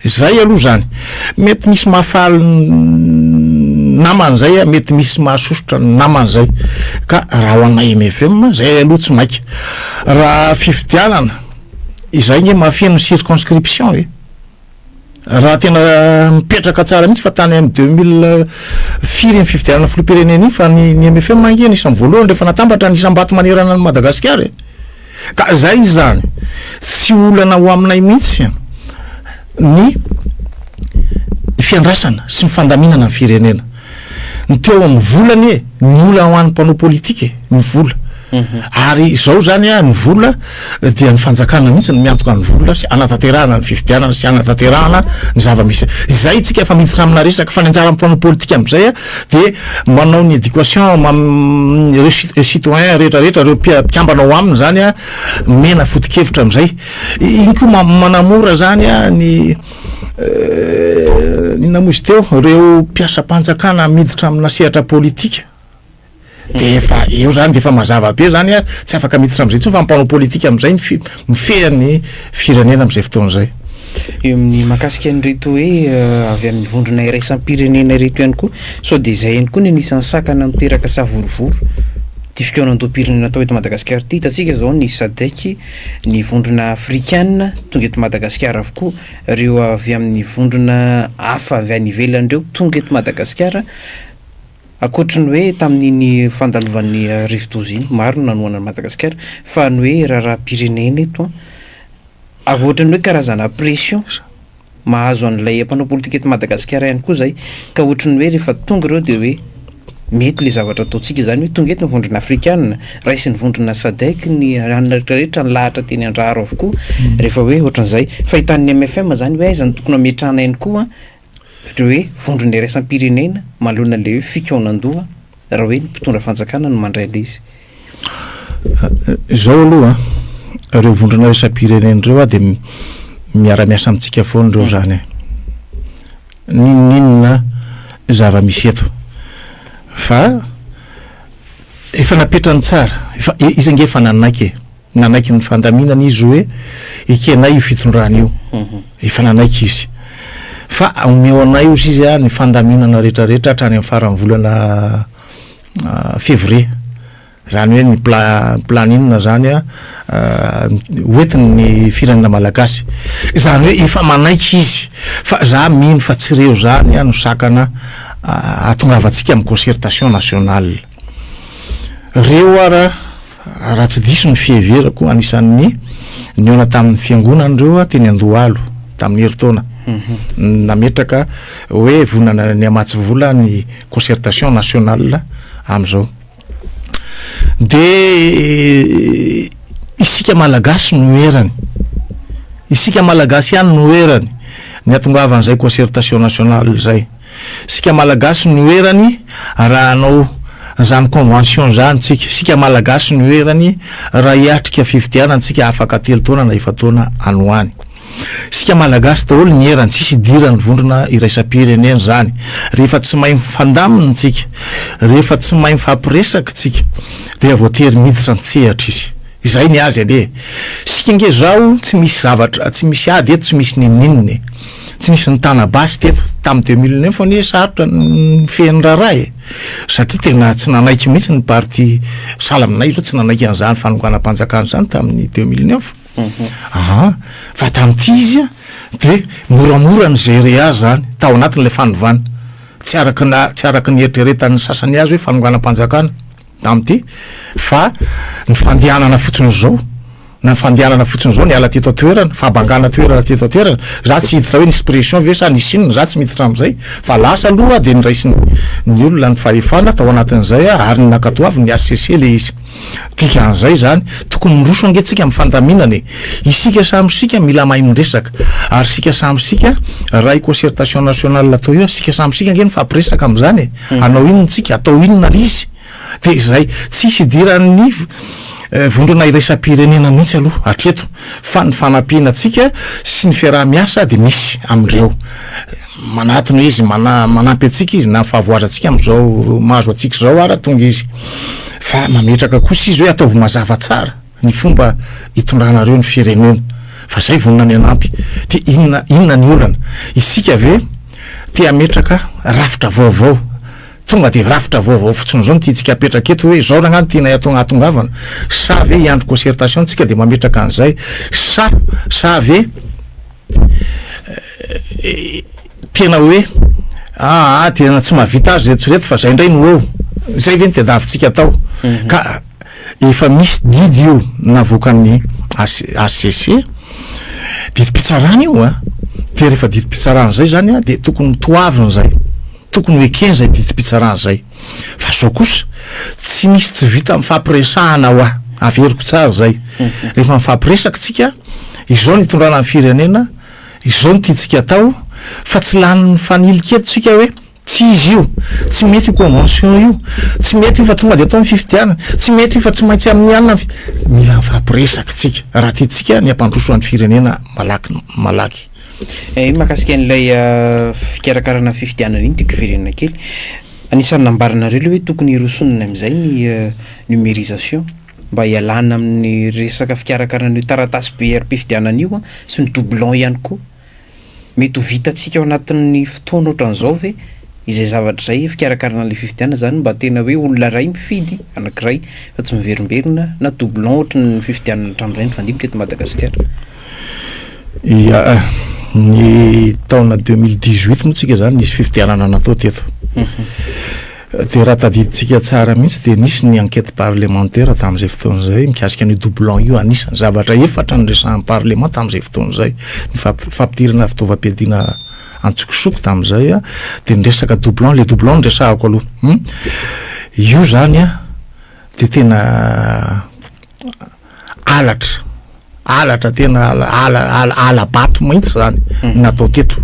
S1: Zay aloha zany. Mety misy mahafaly ny namany zay, mety misy mahasosotra ny namany zay. Ka raha ho anay MFM, zay aloha tsy maika. Raha fifidianana, izay nge mahafeno ny circonscription e. Raha tena mipetraka tsara mihitsy fa tany amin'ny 2000 firy iny fifidianana filoham-pirenena iny fa ny ny MFM ange anisan'ny voalohany rehefa natambatra ny isam-bato manerana an'i Madagasikara e. Ka zay izany, tsy olana ho aminay mihitsy ny fiandrasana sy ny fandaminana ny firenena. Ny teo amin'ny vola anie, ny olana ho an'ny mpanao politika e, ny vola. Ary izao izany an, ny vola dia ny fanjakana mihitsy no miantoka ny vola sy hanatanterahana ny fifidianana sy hanatanterahana ny zava-misy. Izay tsika efa miditra amina resaka fa ny anjaran'ny mpanao politika amin'izay an, dia manao ny éducation ireo citoyen rehetra rehetra ireo mpikambana ao aminy zany a mena foto-kevitra amizay iny koa manamora zany a ny inona moa izy teo ireo mpiasam-panjakana miditra amina sehatra politika de efa eo zany de efa mazava be zany a tsy afaka miditra amizay intsony fa mpanao politika amizay mifehy ny firenena amizay fotoana zay.
S2: Eo amin'ny mahakasika an'ireto hoe avy amin'ny vondrona iraisam-pirenena ireto ihany koa, sao dia izay ihany koa no anisan'ny sakana miteraka savorovoro ity fikaonandoham-pirenena atao eto Madagasikara ity. Hitantsika izao ny Sadec, ny vondrona afrikana, tonga eto Madagasikara avokoa, ireo avy amin'ny vondrona hafa avy any ivelany ireo tonga eto Madagasikara. Ankoatry ny hoe tamin'iny fandalovan'ny rivodoza iny, maro no nanohana an'i Madagasikara, fa ny hoe raharaham-pirenena eto an, Ary ohatran'ny hoe karazana pression mahazo an'ilay mpanao politika eto Madagasikara ihany koa izay, ka ohatran'ny hoe rehefa tonga ireo dia hoe mety ilay zavatra ataontsika, izany hoe tonga eto ny vondrona afrikana, raisin'ny vondrona Sadec ny hanina rehetra rehetra, ny lahatra teny Andraharo avokoa, rehefa hoe ohatran'izay. Fahitan'ny mfm izany hoe aiza no tokony hametrahana ihany koa ireo hoe vondrona iraisam-pirenena manoloana ilay hoe fikaonandoha raha hoe ny mpitondra fanjakana no mandray ilay izy.
S1: Izao aloha an, ireo vondrona iraisam-pirenena ireo dia miara-miasa amintsika foana ireo izany e. N'inon'inona zava-misy eto. Fa efa napetrany tsara, efa, izy ange efa nanaiky e. Nanaiky ny fandaminana izy hoe ekenay io fitondrana io. Efa nanaiky izy. Fa omeo anay ozy izy ny fandaminana rehetrarehetra hatrany amin'ny faran'ny volana février. Izany hoe ny planning zany hoentin'ny firenena malagasy. Izany hoe efa manaiky izy. Fa za mino fa tsy ireo zany no sakana hahatongavantsika amin'ny concertation nationale. Reo ara Raha tsy diso ny fiheverako, anisan'ny nihaona tamin'ny fiangonana ireo teny Andohalo tamin'ny herintaona. Nametraka hoe vonona ny hamatsy vola ny concertation nationale amin'izao. Dia isika Malagasy no erany. Isika Malagasy ihany no erany ny hatongavan'izay concertation nationale izay. Isika Malagasy no erany raha hanao zany convention zany tsika. Isika Malagasy no erany raha hiatrika fifidianana tsika afaka telo taona na efa-taona any ho any. Isika Malagasy daholo ny erany, tsisy idiran'ny vondrona iraisam-pirenena zany. Rehefa tsy mahay mifandamina tsika, rehefa tsy mahay mifampiresaka tsika dia voatery miditra an-tsehatra izy. Izay ny azy anie e. Isika ange zao tsy misy zavatra, tsy misy ady eto, tsy misy n'inon'inona e. Tsy nisy nitana basy teto tamin'ny 2009 anie sarotra ny nifehy ny raharaha e! Satria tena tsy nanaiky mihitsy ny parti sahala aminay izao tsy nanaiky an'izany fanonganam-panjakana izany tamin'ny 2009. Aha, fa tamin'ity izy a, de moramora ny gérer azy zany tao anatin'ilay fanovana. Tsy araka na tsy araka ny eritreretan'ny sasany azy hoe fanonganam-panjakana tamin'ity fa ny fandehanana fotsiny izao. Na fandehanana fotsiny zao niala teto an-toerana, fahabangana toerana teto an-toerana, za tsy hiditra hoe nisy pression ve sa nisy inona, za tsy miditra amin'izay, fa lasa aloha dia noraisin'ny ny olona ny fahefana tao anatin'izay ary nankatoavin'ny HCC le izy. Dikan'izay zany, tokony miroso ange tsika amin'ny fandaminana e! Isika samy isika mila mahay miresaka, ary isika samy isika raha io concertation nationale atao io, isika samy isika ange mifampiresaka amin'izany e! Hanao inona tsika, atao inona le izy? Dia izay, tsisy idiran'ny vondrona iraisam-pirenena mihitsy aloha hatreto fa ny fanampiana antsika sy ny fiaraha-miasa dia misy amin'ireo. Manatona izy, manampy antsika izy na ny fahavoazantsika amin'izao mahazo antsika izao ara tonga izy. Fa mametraka kosa izy hoe ataovy mazava tsara ny fomba hitondranareo ny firenena fa izay vonona ny hanampy. Dia inona inona ny olana? Isika ve te hametraka rafitra vaovao? Tonga dia rafitra vaovao fotsiny izao no tiantsika apetraka eto hoe izao rangah no tianay atao hahatongavana sa ve hiandry concertation tsika dia mametraka an'izay sa sa ve tena hoe aa tena tsy mahavita azy reto sy reto fa zay indray no eo zay ve no tadiavintsika atao ka efa misy didy io navoakan'ny HCC didim-pitsarana io a dia rehefa didim-pitsarana zay zany a dia tokony toavina zay Tokony ho ekena izay didim-pitsarana izay. Fa izao kosa, tsy misy tsy vita mifampiresahana hoa. Averiko tsara izay. Rehefa mifampiresaka tsika, izao ny hitondrana ny firenena, izao no tiantsika atao, fa tsy lany mifanilika eto tsika hoe tsy izy io, tsy mety io convention io, tsy mety io fa tonga dia atao ny fifidianana, tsy mety io fa tsy maintsy amin'ny alina ny fi-. Mila mifampiresaka tsika raha tiantsika ny hampandroso ny firenena malaky malaky.
S2: Eh, mahakasika an'ilay fikarakarana fifidianana iny tiako hiverenana kely. Anisan'ny nambaranareo ilay hoe tokony hirosoana amin'izay ny numérisation mba hialana amin'ny resaka fikarakarana an'io taratasy be ara-pifidianana io sy ny doublon ihany koa. Mety ho vitantsika ao anatin'ny fotoana ohatran'izao ve izay zavatra izay, fikarakarana an'ilay fifidianana izany mba tena hoe olona iray mifidy anankiray fa tsy miverimberina na doublon ohatry ny fifidianana hatramin'izay nifandimby teto Madagasikara?
S1: Ya, ny taona 2018 moa tsika zany nisy fifidianana natao teto. Dia raha tadidintsika tsara mihitsy dia nisy ny enquête parlementaire tamin'izay fotoana izay mikasika an'io doublon io, anisan'ny zavatra efatra niresahan'ny parlement tamin'izay fotoana izay, ny fampidirana fitaovam-piadiana antsokosoko tamin'izay dia ny resaka doublon, le doublon no resahako aloha hum, io zany an dia tena Halatra, halatra tena ala ala hala-bato mihitsy zany hmm. natao teto.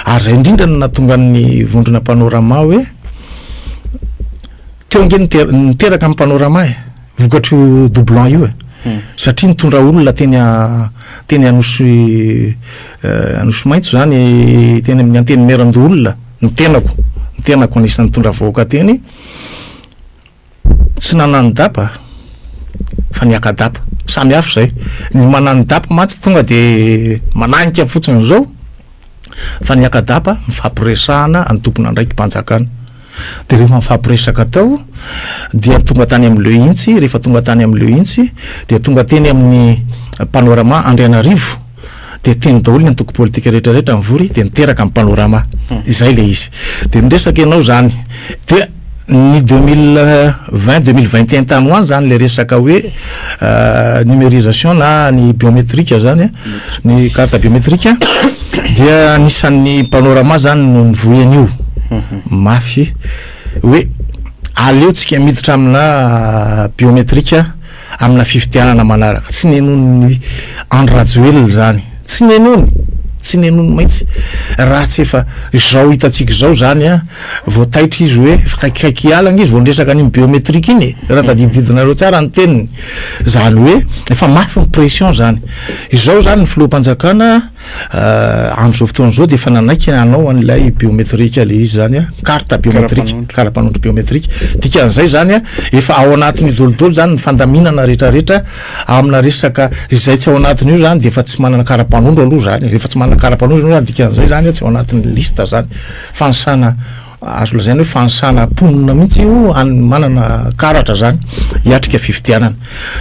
S1: Ary zay indrindra no nahatonga ny vondrona Panorama hoe teo ange niteraka ny Panorama e, vokatr'io doublon io e. Hmm. Satria nitondra olona teny a teny Anosy eh, Anosy Maitso zany teny amin'ny Antenimierandoholona ny tenako, ny tenako anisan'ny nitondra vahoaka teny. Tsy nanani-dapa fa niaka-dapa. Samy hafa izay. Ny manani-dapa mantsy tonga dia mananika fotsiny izao fa ny hiaka-dapa mifampiresahana ny tompon'andraiki-panjakana. Dia rehefa mifampiresaka tao dia tonga tany amin'ny Le Hintsy, rehefa tonga tany amin'ny Le Hintsy dia tonga teny amin'ny Panorama Andrianarivo dia teny daholo ny antoko politika rehetra rehetra nivory dia niteraka ny Panorama. Izay ilay izy. Dia miresaka ianao izany dia Ny 2020, 2021 tany ho any zany le resaka hoe numérisation na ny biométrique zany, ny carte biométrique dia anisan'ny panorama zany no nivoy an'io mafy hoe aleo tsika miditra amina biométrique amina fifidianana manaraka. Tsy nenon'ny Andry Rajoelina zany, tsy nenony, tsy nenony mihitsy raha tsy efa izao hitantsika izao zany an. Vao taitra izy hoe efa akaikikaiky hiala ange izy vao niresaka an'iny biométrique iny e, raha tadididinareo tsara ny teniny. Izany hoe efa mafy ny pression izany. Izao izany ny filoham-panjakana amin'izao fotoana izao dia efa nanaiky hanao an'ilay biométrique ilay izy izany an, carte biométrique, kara-panondro biométrique. Dikan'izay izany an, efa ao anatin'io daholo izany ny fandaminana rehetrarehetra amina resaka izay tsy ao anatin'io izany dia efa tsy manana kara-panondro aloha izany. Rehefa tsy manana kara-panondro ianao izany dikan'izay izany tsy ao anatin'ny liste izany. Fanisana, azo lazaina hoe fanisana mponina mihitsy io any manana karatra zany hiatrika fifidianana.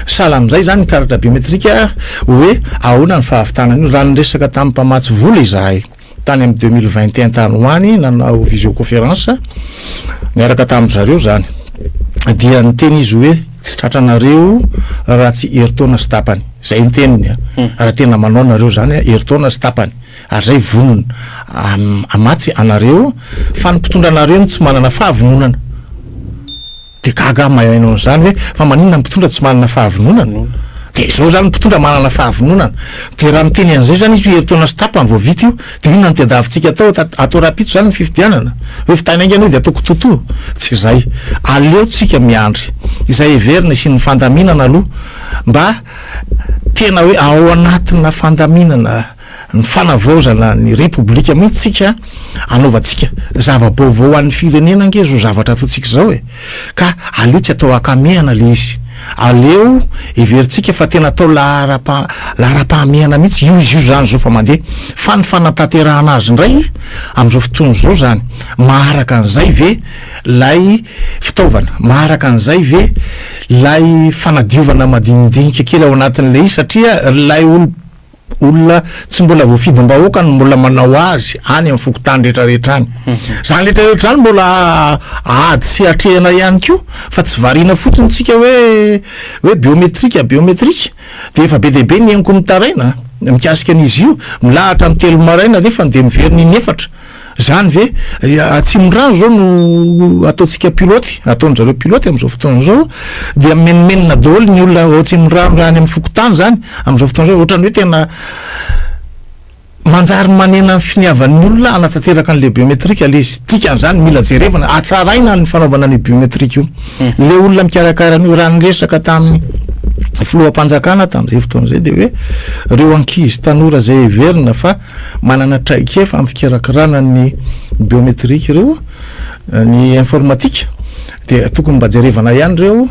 S1: Sahala amin'izay zany ny karatra biometrika hoe ahoana ny fahavitana an'io. Raha niresaka tamin'ny mpamatsy vola izahay tany amin'ny 2021 tany ho any nanao visioconférence niaraka tamin-dry zareo zany dia niteny izy hoe tsy tratranareo raha tsy herintaona sy tapany. Zay ny teniny a. Raha tena manao nareo zany herintaona sy tapany. Ary zay vonona hamatsy anareo fa ny mpitondra anareo no tsy manana fahavononana. De gaga aho mahaino an'izany hoe fa maninona ny mpitondra tsy manana fahavononana? De izao zany ny mpitondra manana fahavononana. De raha miteny an'izay zany izy hoe herintaona sy tapany vao vita io, de inona no tadiavintsika atao? Atao rahampitso zany ny fifidianana? Hoe vitaina haingana io de atao kitotoa? Tsy izay. Aleo tsika miandry izay heverina hisian'ny fandaminana aloha mba tena hoe ao anatina fandaminana ny fanavaozana ny repoblika mihitsy tsika anaovantsika zava-baovao ho an'ny firenena ange zao zavatra ataontsika zao e! Ka aleo tsy atao ankamehana le izy, aleo heverintsika fa tena atao laharam-pa- laharam-pahamehana mihitsy io izy io zany zao fa mandeha, fa ny fanatanterahana azy indray amin'izao fotoana izao zany maharaka an'izay ve lay fitaovana, maharaka an'izay ve lay fanadiovana madinidinika kely ao anatin'ilay izy satria lay olo Olona tsy mbola voafidim-bahoaka no mbola manao azy any amin'ny fokontany rehetrarehetra any. Izany rehetrarehetra izany mbola ady sy atrehina ihany koa fa tsy variana fotsiny tsika hoe hoe biometrika biometrika dia efa be dia be ny henoko mitaraina mikasika an'izy io, milahatra amin'ny telo maraina nefa dia miverina in'efatra. Zany ve? Atsimondrano zao no ataontsika pilote, ataon-dry zareo pilote amin'izao fotoana izao, dia mimenomenona daholo ny olona ao Atsimondrano raha any amin'ny fokontany zany amin'izao fotoana izao, ohatran'ny hoe tena manjary manena ny finiavan'ny olona hanatanteraka an'ilay biométrique ilay izy. Dikan'izany mila jerevana, hatsaraina ny fanaovana an'io biométrique io. Ilay olona mikarakara an'io, raha niresaka tamin'ny filoham-panjakana tamin'izay fotoana izay dia hoe ireo ankizy tanora izay heverina fa Manana traikefa amin'ny fikirakirana ny biométrique ireo, ny informatique, dia tokony mba jerevana ihany ireo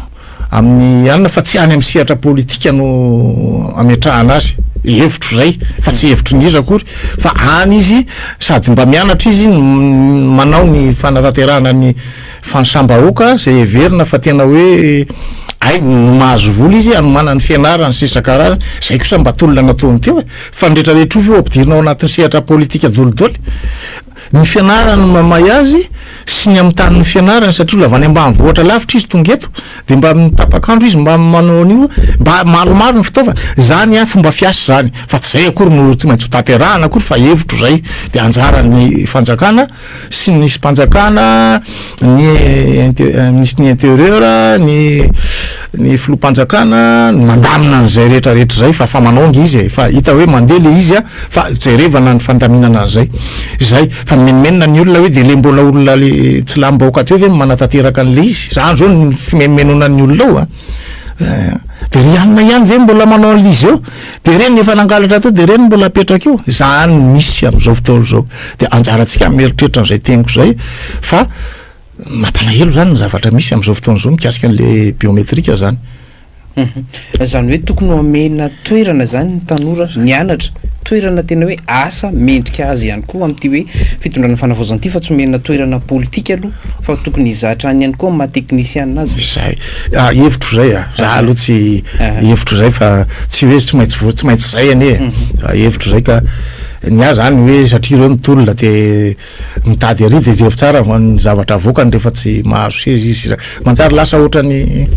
S1: amin'ny alina fa tsy any amin'ny sehatra politika no ametrahana azy. Hevitro izay fa tsy hevitry ny iza akory fa any izy sady mba mianatra izy no manao ny fanatanterahana ny fanisam-bahoaka izay heverina fa tena hoe hay no mahazo vola izy hanomanany fianarany sy isan-karazany, izay kosa mba tolona nataony teo e! Fa ny rehetrarehetra io ve ho ampidirina ao anatin'ny sehatra politika dolidoly? Ny fianarany no mamay azy sy ny amin'ny tanin'ny fianarany satria olona avy any ambanivohitra lavitra izy tonga eto dia mba amin'ny tapak'andro izy mba manao an'io, mba maromaro ny fitaovana, izany an fomba fiasa izany fa tsy izay akory no tsy maintsy ho tanterahana akory fa hevitro izay dia anjaran'ny fanjakana sy ny minisim-panjakana, ny minisitry ny intérieur, ny ny filoham-panjakana no mandamina an'izay rehetra rehetra izay fa fa manao ange izy e, fa hita hoe mandeha le izy a, fa jerevana ny fandaminana an'izay, izay, fa mimenomenona ny olona hoe de le mbola olona le tsy lanim-bahoaka teo ve no manatanteraka an'le izy, zany zao ny fimenomenonan'ny olona ao a, de ry anona ihany ve mbola manao an'le izy eo, de reny efa nangalatra teo de reny mbola apetraka eo, zany no misy amin'izao fotoana izao, de anjarantsika mieritreritra an'izay teniko izay fa mampalahelo zany ny zavatra misy amin'izao fotoana izao mikasika an'le biometrika zany.
S2: Izany hoe tokony ho amena toerana zany ny tanora nianatra, toerana tena hoe asa mendrika azy ihany koa amin'ity hoe fitondrana fanavaozana ity fa tsy omena toerana politika aloha fa tokony hizatra any ihany koa amin'ny maha teknisianina azy ve?
S1: Zay, ah, hevitro zay ah, za aloha tsy hevitro zay fa tsy hoe tsy maintsy vo- tsy maintsy zay anie e, hevitro zay ka ny ahy zany hoe satria ireo ny tolona de Mitady ary dia jereo tsara ny zavatra avoakany rehefa tsy mahazo seza izy. Manjary lasa ohatran'ny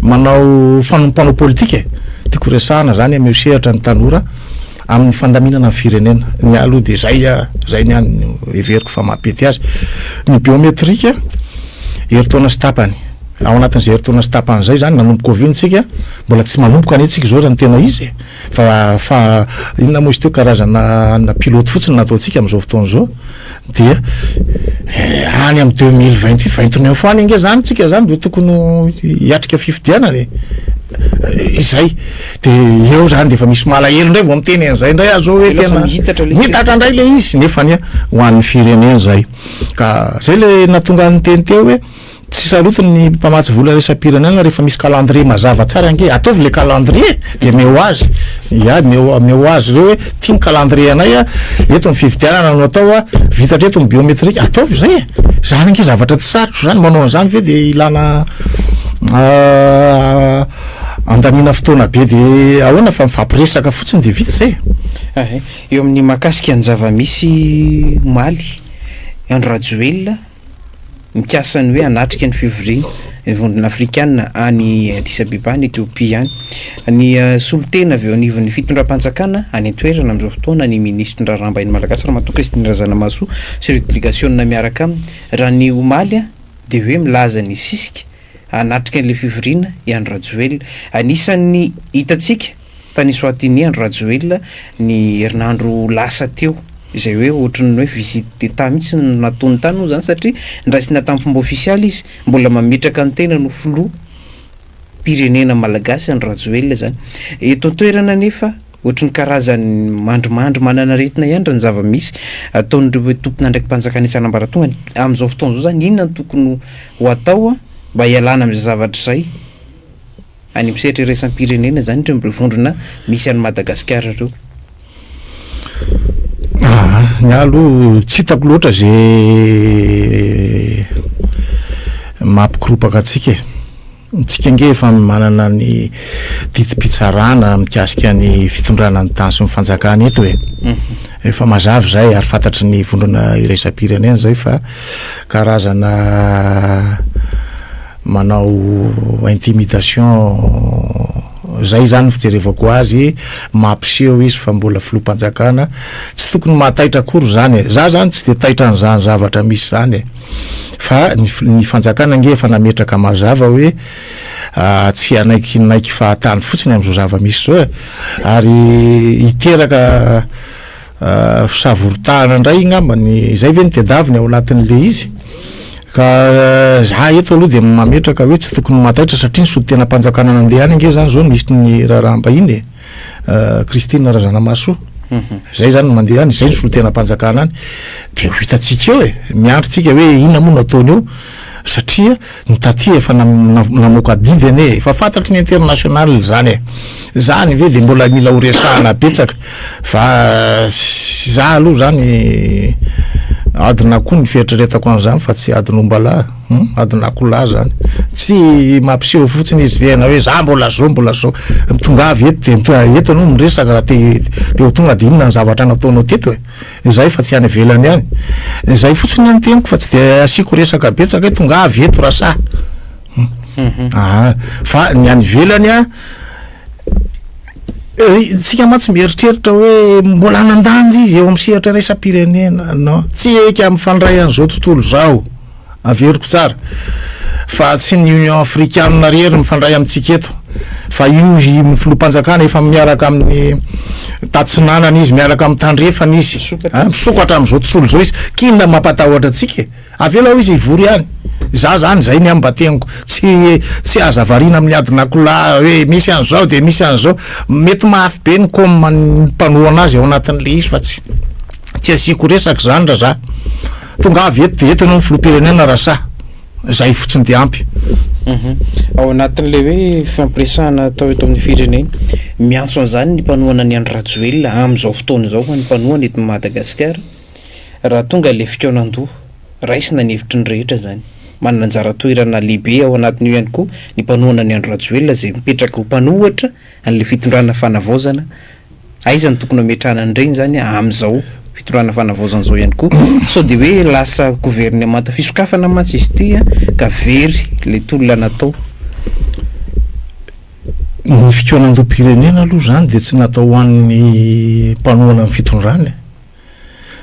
S1: manao fanompanao politika e. Tiako resahana zany ameo sehatra ny tanora amin'ny fandaminana ny firenena. Ny ahy aloha dia zay a, zay ny ahy no heveriko fa mampety azy. Ny biometrika herintaona sy tapany. Ao anatin'izay herintaona sy tapany izay zany nanomboka oviana tsika? Mbola tsy manomboka anie tsika izao raha ny tena izy e. Fa fa inona moa izy teo karazana anona pilote fotsiny nataontsika amin'izao fotoana izao dia any amin'ny 2028 29 any ange zany tsika zany vao tokony ho hiatrika fifidianana e. Izay de eo zany de efa misy malahelo indray vao miteny an'izay indray aho zao hoe tena mihitatra indray le izy nefa anie ho an'ny firenena zay ka zay le nahatonga ny teny teo hoe Tsy sarotiny ny mpamatsy vola iraisam-pirenena rehefa misy calendrier mazava tsara ange, ataovy le calendrier de omeo azy, ya omeo omeo azy ireo hoe ty ny calendrier anay a, eto ny fifidianana no atao a, vita hatreto ny biometrique, ataovy izay e, zany ange zavatra tsy sarotra zany, manao an'izany ve de ilana andaniana fotoana be de ahoana fa mifampiresaka fotsiny de vita zay
S2: e. Eo amin'ny mahakasika ny zava-misy omaly, Andry Rajoelina, mikasa ny hoe hanatrika ny fivoriana ny vondrona afrikana any Addis Abeba any Etiopia any. Ny solontena avy eo anivon'ny fitondram-panjakana any an-toerana amin'izao fotoana ny minisitry ny raharaham-bahiny malagasy Ramatoa Christine Razanamahasoa sy ireo delegasiona miaraka aminy. Raha ny omaly dia hoe milaza ny hisisika hanatrika an'ilay fivoriana i Andry Rajoelina. Anisan'ny hitantsika tany Eswatini Andry Rajoelina ny herinandro lasa teo, izay hoe ohatran'ny hoe visite d'Etat mihitsy no nataony tany moa izany satria ndraisina tamin'ny fomba ofisialy izy, mbola mametraka ny tenany ho filoham-pirenena malagasy Andry Rajoelina izany. Eto an-toerana anefa ohatran'ny karazan'ny mandrimandry manana aretina ihany raha ny zava-misy ataon'ireo tompon'andraiki-panjakana isan'ambaratongany. Amin'izao fotoana izao izany inona no tokony ho atao mba hialana amin'izay zavatra izay? Any amin'ny sehatra iraisam-pirenena izany ireo ireo vondrona misy an'i Madagasikara ireo.
S1: Aa, ny ahy aloha tsy hitako loatra ze mampikoropaka antsika e. Tsika ange efa manana ny didim-pitsarana mikasika ny fitondrana ny tany sy ny fanjakana eto e. Efa mazava izay ary fantatry ny vondrona iraisam-pirenena izay fa karazana manao intimidation zay zany ny fijerevako azy, mampiseho izy fa mbola filoham-panjakana, tsy tokony mahataitra akory zany e, za zany tsy de taitra an'izany zavatra misy zany e, fa ny ny fanjakana ange efa nametraka mazava hoe tsy hanaikinaiky fahatany fotsiny am'zao zava-misy zao e, ary hiteraka Fisavoritahana indray ngamba ny, izay ve no tedaviny ao anatin'le izy? Ka za eto aloha dia mametraka hoe tsy tokony mataitra satria ny solontenam-panjakana nandeha any ange zany zao minisitry ny raharaham-bahiny e, Christine Razanamahasoa, zay zany no mandeha any, zay ny solontenam-panjakana any, de ho hitantsika eo e, miandry tsika hoe inona moa no ataony eo. Satria ny taty efa namoaka didy anie e, efa fantatry ny international izany e. Zany ve de mbola mila ho resahana betsaka fa za aloha zany adin'akoho ny fieritreretako an'izany fa tsy adin'ombalahy hum, adin'akoholahy zany. Tsy mampiseho fotsiny izy tena hoe za mbola zao mbola zao, tongava eto de eto anao miresaka raha te te ho tonga de inona ny zavatra nataonao teto e. Izay fa tsy any ivelany any. Izay fotsiny ny teniko fa tsy dia asiako resaka betsaka hoe tongava eto raha sahy. Aa fa ny any ivelany a, tsika mantsy mieritreritra hoe mbola hanan-danja izy eo amin'ny sehatra iraisam-pirenena, non, tsy eka mifandray an'izao tontolo izao. Averiko tsara fa tsy ny Union Afrikana irery mifandray amintsika eto fa io ny filoham-panjakana efa miaraka amin'ny tatsinanana izy, miaraka amin'ny tandrefana izy, misokatra amin'izao tontolo izao izy. K'inona no mampatahotra antsika e? Avelao izy hivory any. Za zany izay ny ahy mba teniko. Tsy tsy aza variana amin'ny adin'akolahy hoe misy an'izao dia misy an'izao. Mety mafy be ny com ny mpanohana azy ao anatin'ilay izy fa tsy tsy asiako resaka izany raha za. Tonga avy eto dia eto ianao ny filoham-pirenena raha sahy. Izay fotsiny dia ampy.
S2: Ao anatin'ilay hoe fifampiresahana atao eto amin'ny firenena, miantso an'izany ny mpanohana an'i Andry Rajoelina amin'izao fotoana izao ho an'ny mpanohana eto Madagasikara, raha tonga ilay fikaonan-doha, raisina ny hevitry ny rehetra izany. Manana anjara toerana lehibe ao anatin'io ihany koa ny mpanohana an'i Andry Rajoelina izay mipetraka ho mpanohitra an'ilay fitondrana fanavaozana Aiza no tokony hametrahana an'ireny izany amin'izao fitondrana fanavaozana izao ihany koa? Sao dia hoe lasa governemanta fisokafana mantsy izy ity ka very ilay tolona natao.
S1: Ny fikaonandoham-pirenena aloha izany dia tsy natao ho an'ny mpanohana ny fitondrana e,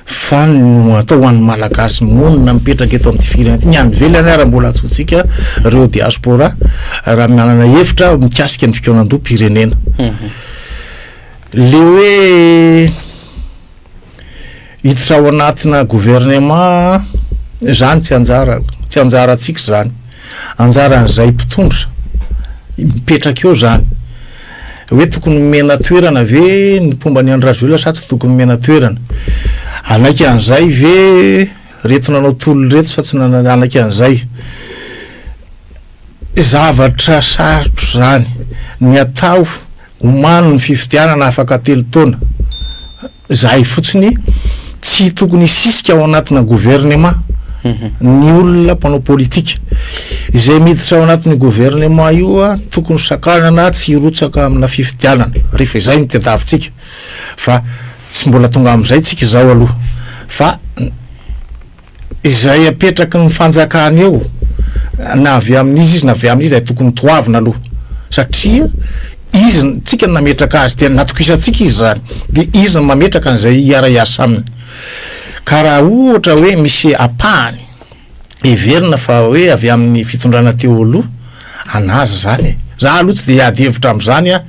S1: fa no atao ho an'ny Malagasy monina mipetraka eto amin'ity firenena ity, ny any ivelany ara mbola antsointsika ireo diaspora raha manana hevitra mikasika ny fikaonandoham-pirenena. Le hoe hiditra ao anatina gouvernement zany tsy anjarako, tsy anjarantsika zany, anjaran'izay mpitondra mipetraka eo zany, hoe tokony omena toerana ve ny mpomba an'i Andry Rajoelina sa tsy tokony omena toerana, hanaiky an'izay ve reto nanao tolona reto sa tsy hanaiky an'izay. Zavatra sarotro zany, ny atao omano ny fifidianana afaka telo taona, zahay fotsiny tsy tokony hisisika ao anatina gouvernement ny olona mpanao politika, izay miditra ao anatin'io gouvernement io tokony sakanana tsy hirotsaka amina fifidianana rehefa izay no tadiavintsika fa tsy mbola tonga amizay tsika izao aloha fa Izay apetraky ny fanjakana eo na avy amin'iza izy na avy amin'iza dia tokony toavina aloha satria izy tsika no nametraka azy dia natokisantsika izy zany dia izy no mametraka an'izay hiara-hiasa aminy ka raha ohatra hoe misy ampahany heverina fa hoe avy amin'ny fitondrana teo aloha anazy zany e za aloha tsy de hiady hevitra am'zany aho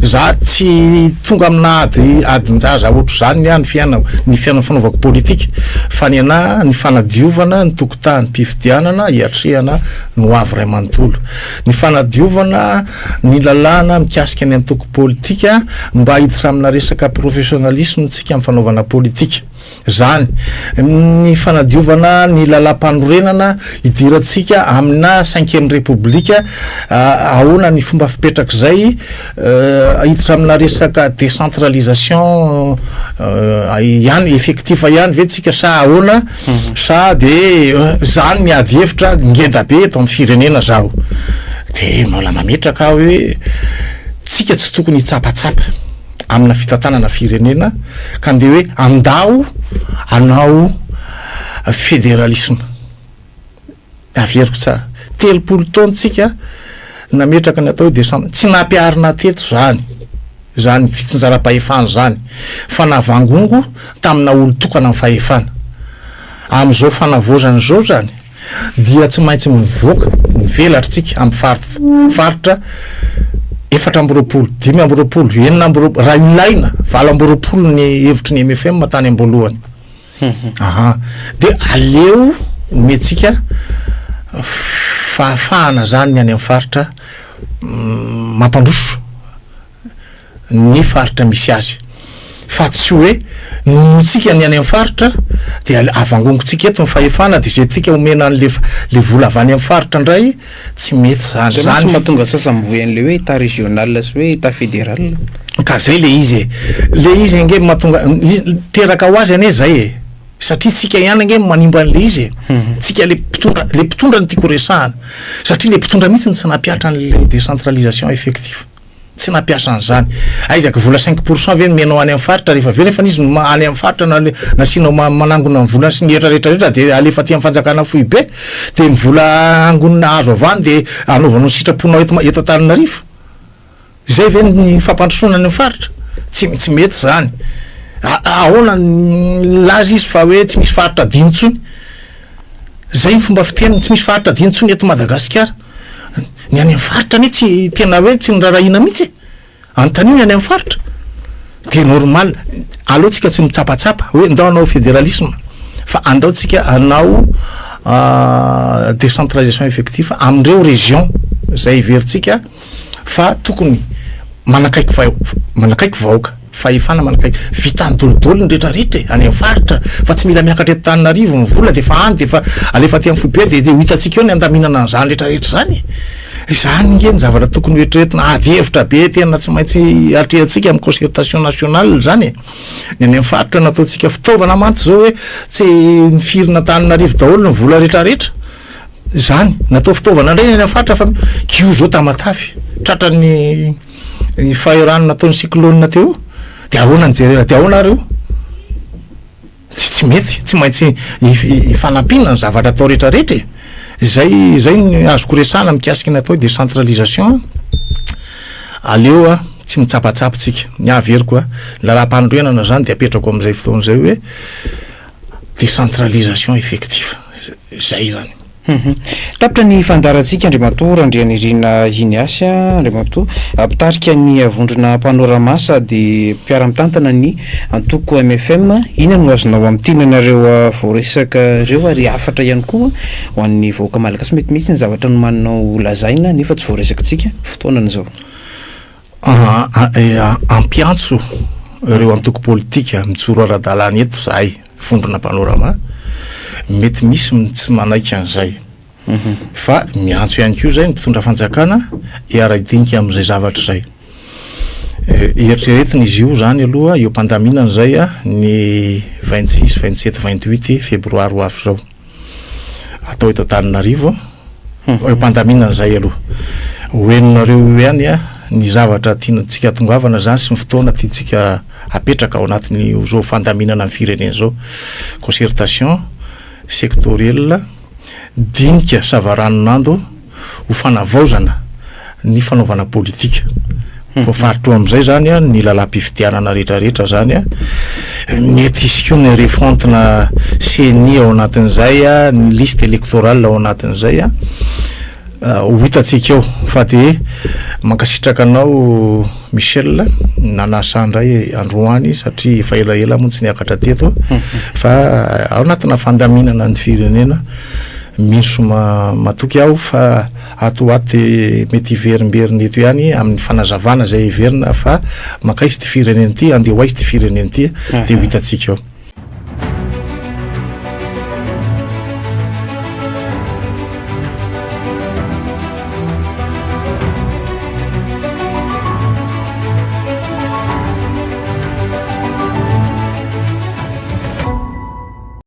S1: Za tsy tonga amina ady adin-jaza ohatr'izany ny ahy ny fiainako, ny fiainana fanaovako politika fa ny anah ny fanadiovana ny tokotanim-pifidianana hiatrehana ny ho avy iray manontolo. Ny fanadiovana ny lalàna mikasika ny antoko politika mba hiditra amina resaka professionnalisme tsika amin'ny fanaovana politika. Izany. Ny fanadiovana ny lalàmpanorenana hidirantsika amina cinquième république, ahoana ny fomba fipetrak'izay, hiditra amina resaka décentralisation ihany, effectif ihany ve tsika sa ahoana, sa de zany ny ady hevitra ngeda be eto amin'ny firenena zao. De mbola mametraka aho hoe tsika tsy tokony hitsapatsapa. amina fitantanana firenena ka ndeha hoe andao hanao federalisme. Averiko tsara, 30 taona tsika nametraka ny atao hoe décembre, tsy nampiharina teto zany, zany fitsinjaram-pahefana zany, fa navangongo tamina olon-tokana ny fahefana. Amin'izao fanavaozana izao zany, dia tsy maintsy mivoaka mivelatra tsika amin'ny fari- faritra 24, 25, 26, raha ilaina 28 ny hevitry ny MFM tany am-boalohany. Aha. Dia aleo omentsika fahafahana zany ny any amin'ny faritra mampandroso ny faritra misy azy. Fa tsy hoe nonotsika ny any amin'ny faritra dia avangongontsika eto ny fahefana dia izay tiaka omena an'le le vola avy any amin'ny faritra indray, tsy mety zany.
S2: Zay mantsy no mahatonga ny sasany mivoy an'le hoe état régional sy hoe état fédéral.
S1: Ka zay le izy e. Le izy ange mahatonga, teraka ho azy anie zay e. Satria tsika ihany ange no manimba an'le izy e. Tsika le mpitondra, le mpitondra no tiako resahana. Satria le mpitondra mihitsy no tsy nampihatra an'le décentralisation effective. Tsy nampiasa an'izany. Aiza ka vola 5% ve nomenao any amin'ny faritra rehefa avy eo nefa izy no any amin'ny faritra na nasianao manangona ny volany sy ny hetra rehetra rehetra dia alefa aty amin'ny fanjakana foibe dia ny vola angonina azo avy any dia anaovanao ny sitraponao eto eto Antananarivo. Izay ve ny fampandrosoana any amin'ny faritra? Tsy tsy mety izany. Ahoana nilaza izy fa hoe tsy misy faritra adino intsony. Izay ny fomba fiteniny, tsy misy faritra adino intsony eto Madagasikara. Ny any amin'ny faritra anie tsy tena hoe tsy noraharahiana mihitsy e! Anontanio ny any amin'ny faritra. Dia normal, aleo tsika tsy mitsapatsapa hoe ndao hanao fédéralisme fa andao tsika hanao décentralisation effectif amin'ireo région izay heverintsika fa tokony manakaiky manakaiky vahoaka. Fahefana manakaiky. Vitany dolidoly ny rehetra rehetra e, any amin'ny faritra, fa tsy mila miakatra eto Antananarivo ny vola dia efa any dia efa alefa aty amin'ny foibe dia ho hitantsika eo ny handaminana an'izany rehetra rehetra izany e. Izany nge ny zavatra tokony ho eritreretina, ady hevitra be tena tsy maintsy atrehantsika amin'ny concertation nationale izany e. Ny any amin'ny faritra nataontsika fitaovana mantsy izao hoe tsy mifirina Antananarivo daholo ny vola rehetra rehetra. Izany, natao fitaovana indray ny any amin'ny faritra fa kio izao Tamatave, tratran'ny Ny fahirano nataon'ny cyclone teo dia ahoana ny jerena dia ahoana ary io? Tsy tsy mety, tsy maintsy ifanampiana ny zavatra atao rehetra rehetra e. Izay izay ny azoko resahana mikasika ny atao hoe décentralisation. Aleo a tsy mitsapatsapa tsika. Ny ahy averiko a, ny lalam-panorenana zany dia apetrako amin'izay fotoana izay hoe décentralisation effective. Zay zany.
S2: Tapitra ny fandaharantsika Andriamatoa Randrianirina Ignace, Andriamatoa mpitarika ny vondrona Panorama sady mpiara-mitantana ny antoko mfm. Inona no azonao amintinana ireo voaresaka ireo ary hafatra ihany koa ho an'ny vahoaka malagasy? Mety misy ny zavatra nomaninao ho lazaina nefa tsy voaresakitsika fotoanana izao.
S1: Hampiantso ireo antoko politika mijoro ara-dalàna eto izahay, Vondrona Panorama, mety misy ny tsy manaiky an'izay fa miantso ihany koa izay ny mpitondra fanjakana hiara-hidinika amin'izay zavatra izay. Eritreretina izy io izany aloha eo am-pandaminana izay ny 26, 27, 28 febroary ho avy izao. Atao eto Antananarivo, eo am-pandaminana izay aloha. Ho henonareo eo ihany ny zavatra tiantsika hatongavana izany sy ny fotoana tiantsika hapetraka ao anatin'izao fandaminana ny firenena izao. Concertation sectorielle, dinika savaranonando. ho fanavaozana ny fanaovana politika. Voafaritra eo amin'izay izany ny lalam-pifidianana rehetrarehetra izany. Mety hisy koa ny refonte-na CENI ao anatin'izay, ny liste électorale ao anatin'izay. Ho hitantsika eo fa dia mankasitraka anao Michel nanasa indray androany satria efa elaela moa tsy niakatra teto fa ao anatina fandaminana ny firenena. Mino sy matoky aho fa ato ho ato dia mety hiverimberina eto ihany amin'ny fanazavana izay heverina fa mankaiza ity firenena ity, andeha ho aiza ity firenena ity, dia ho hitantsika eo.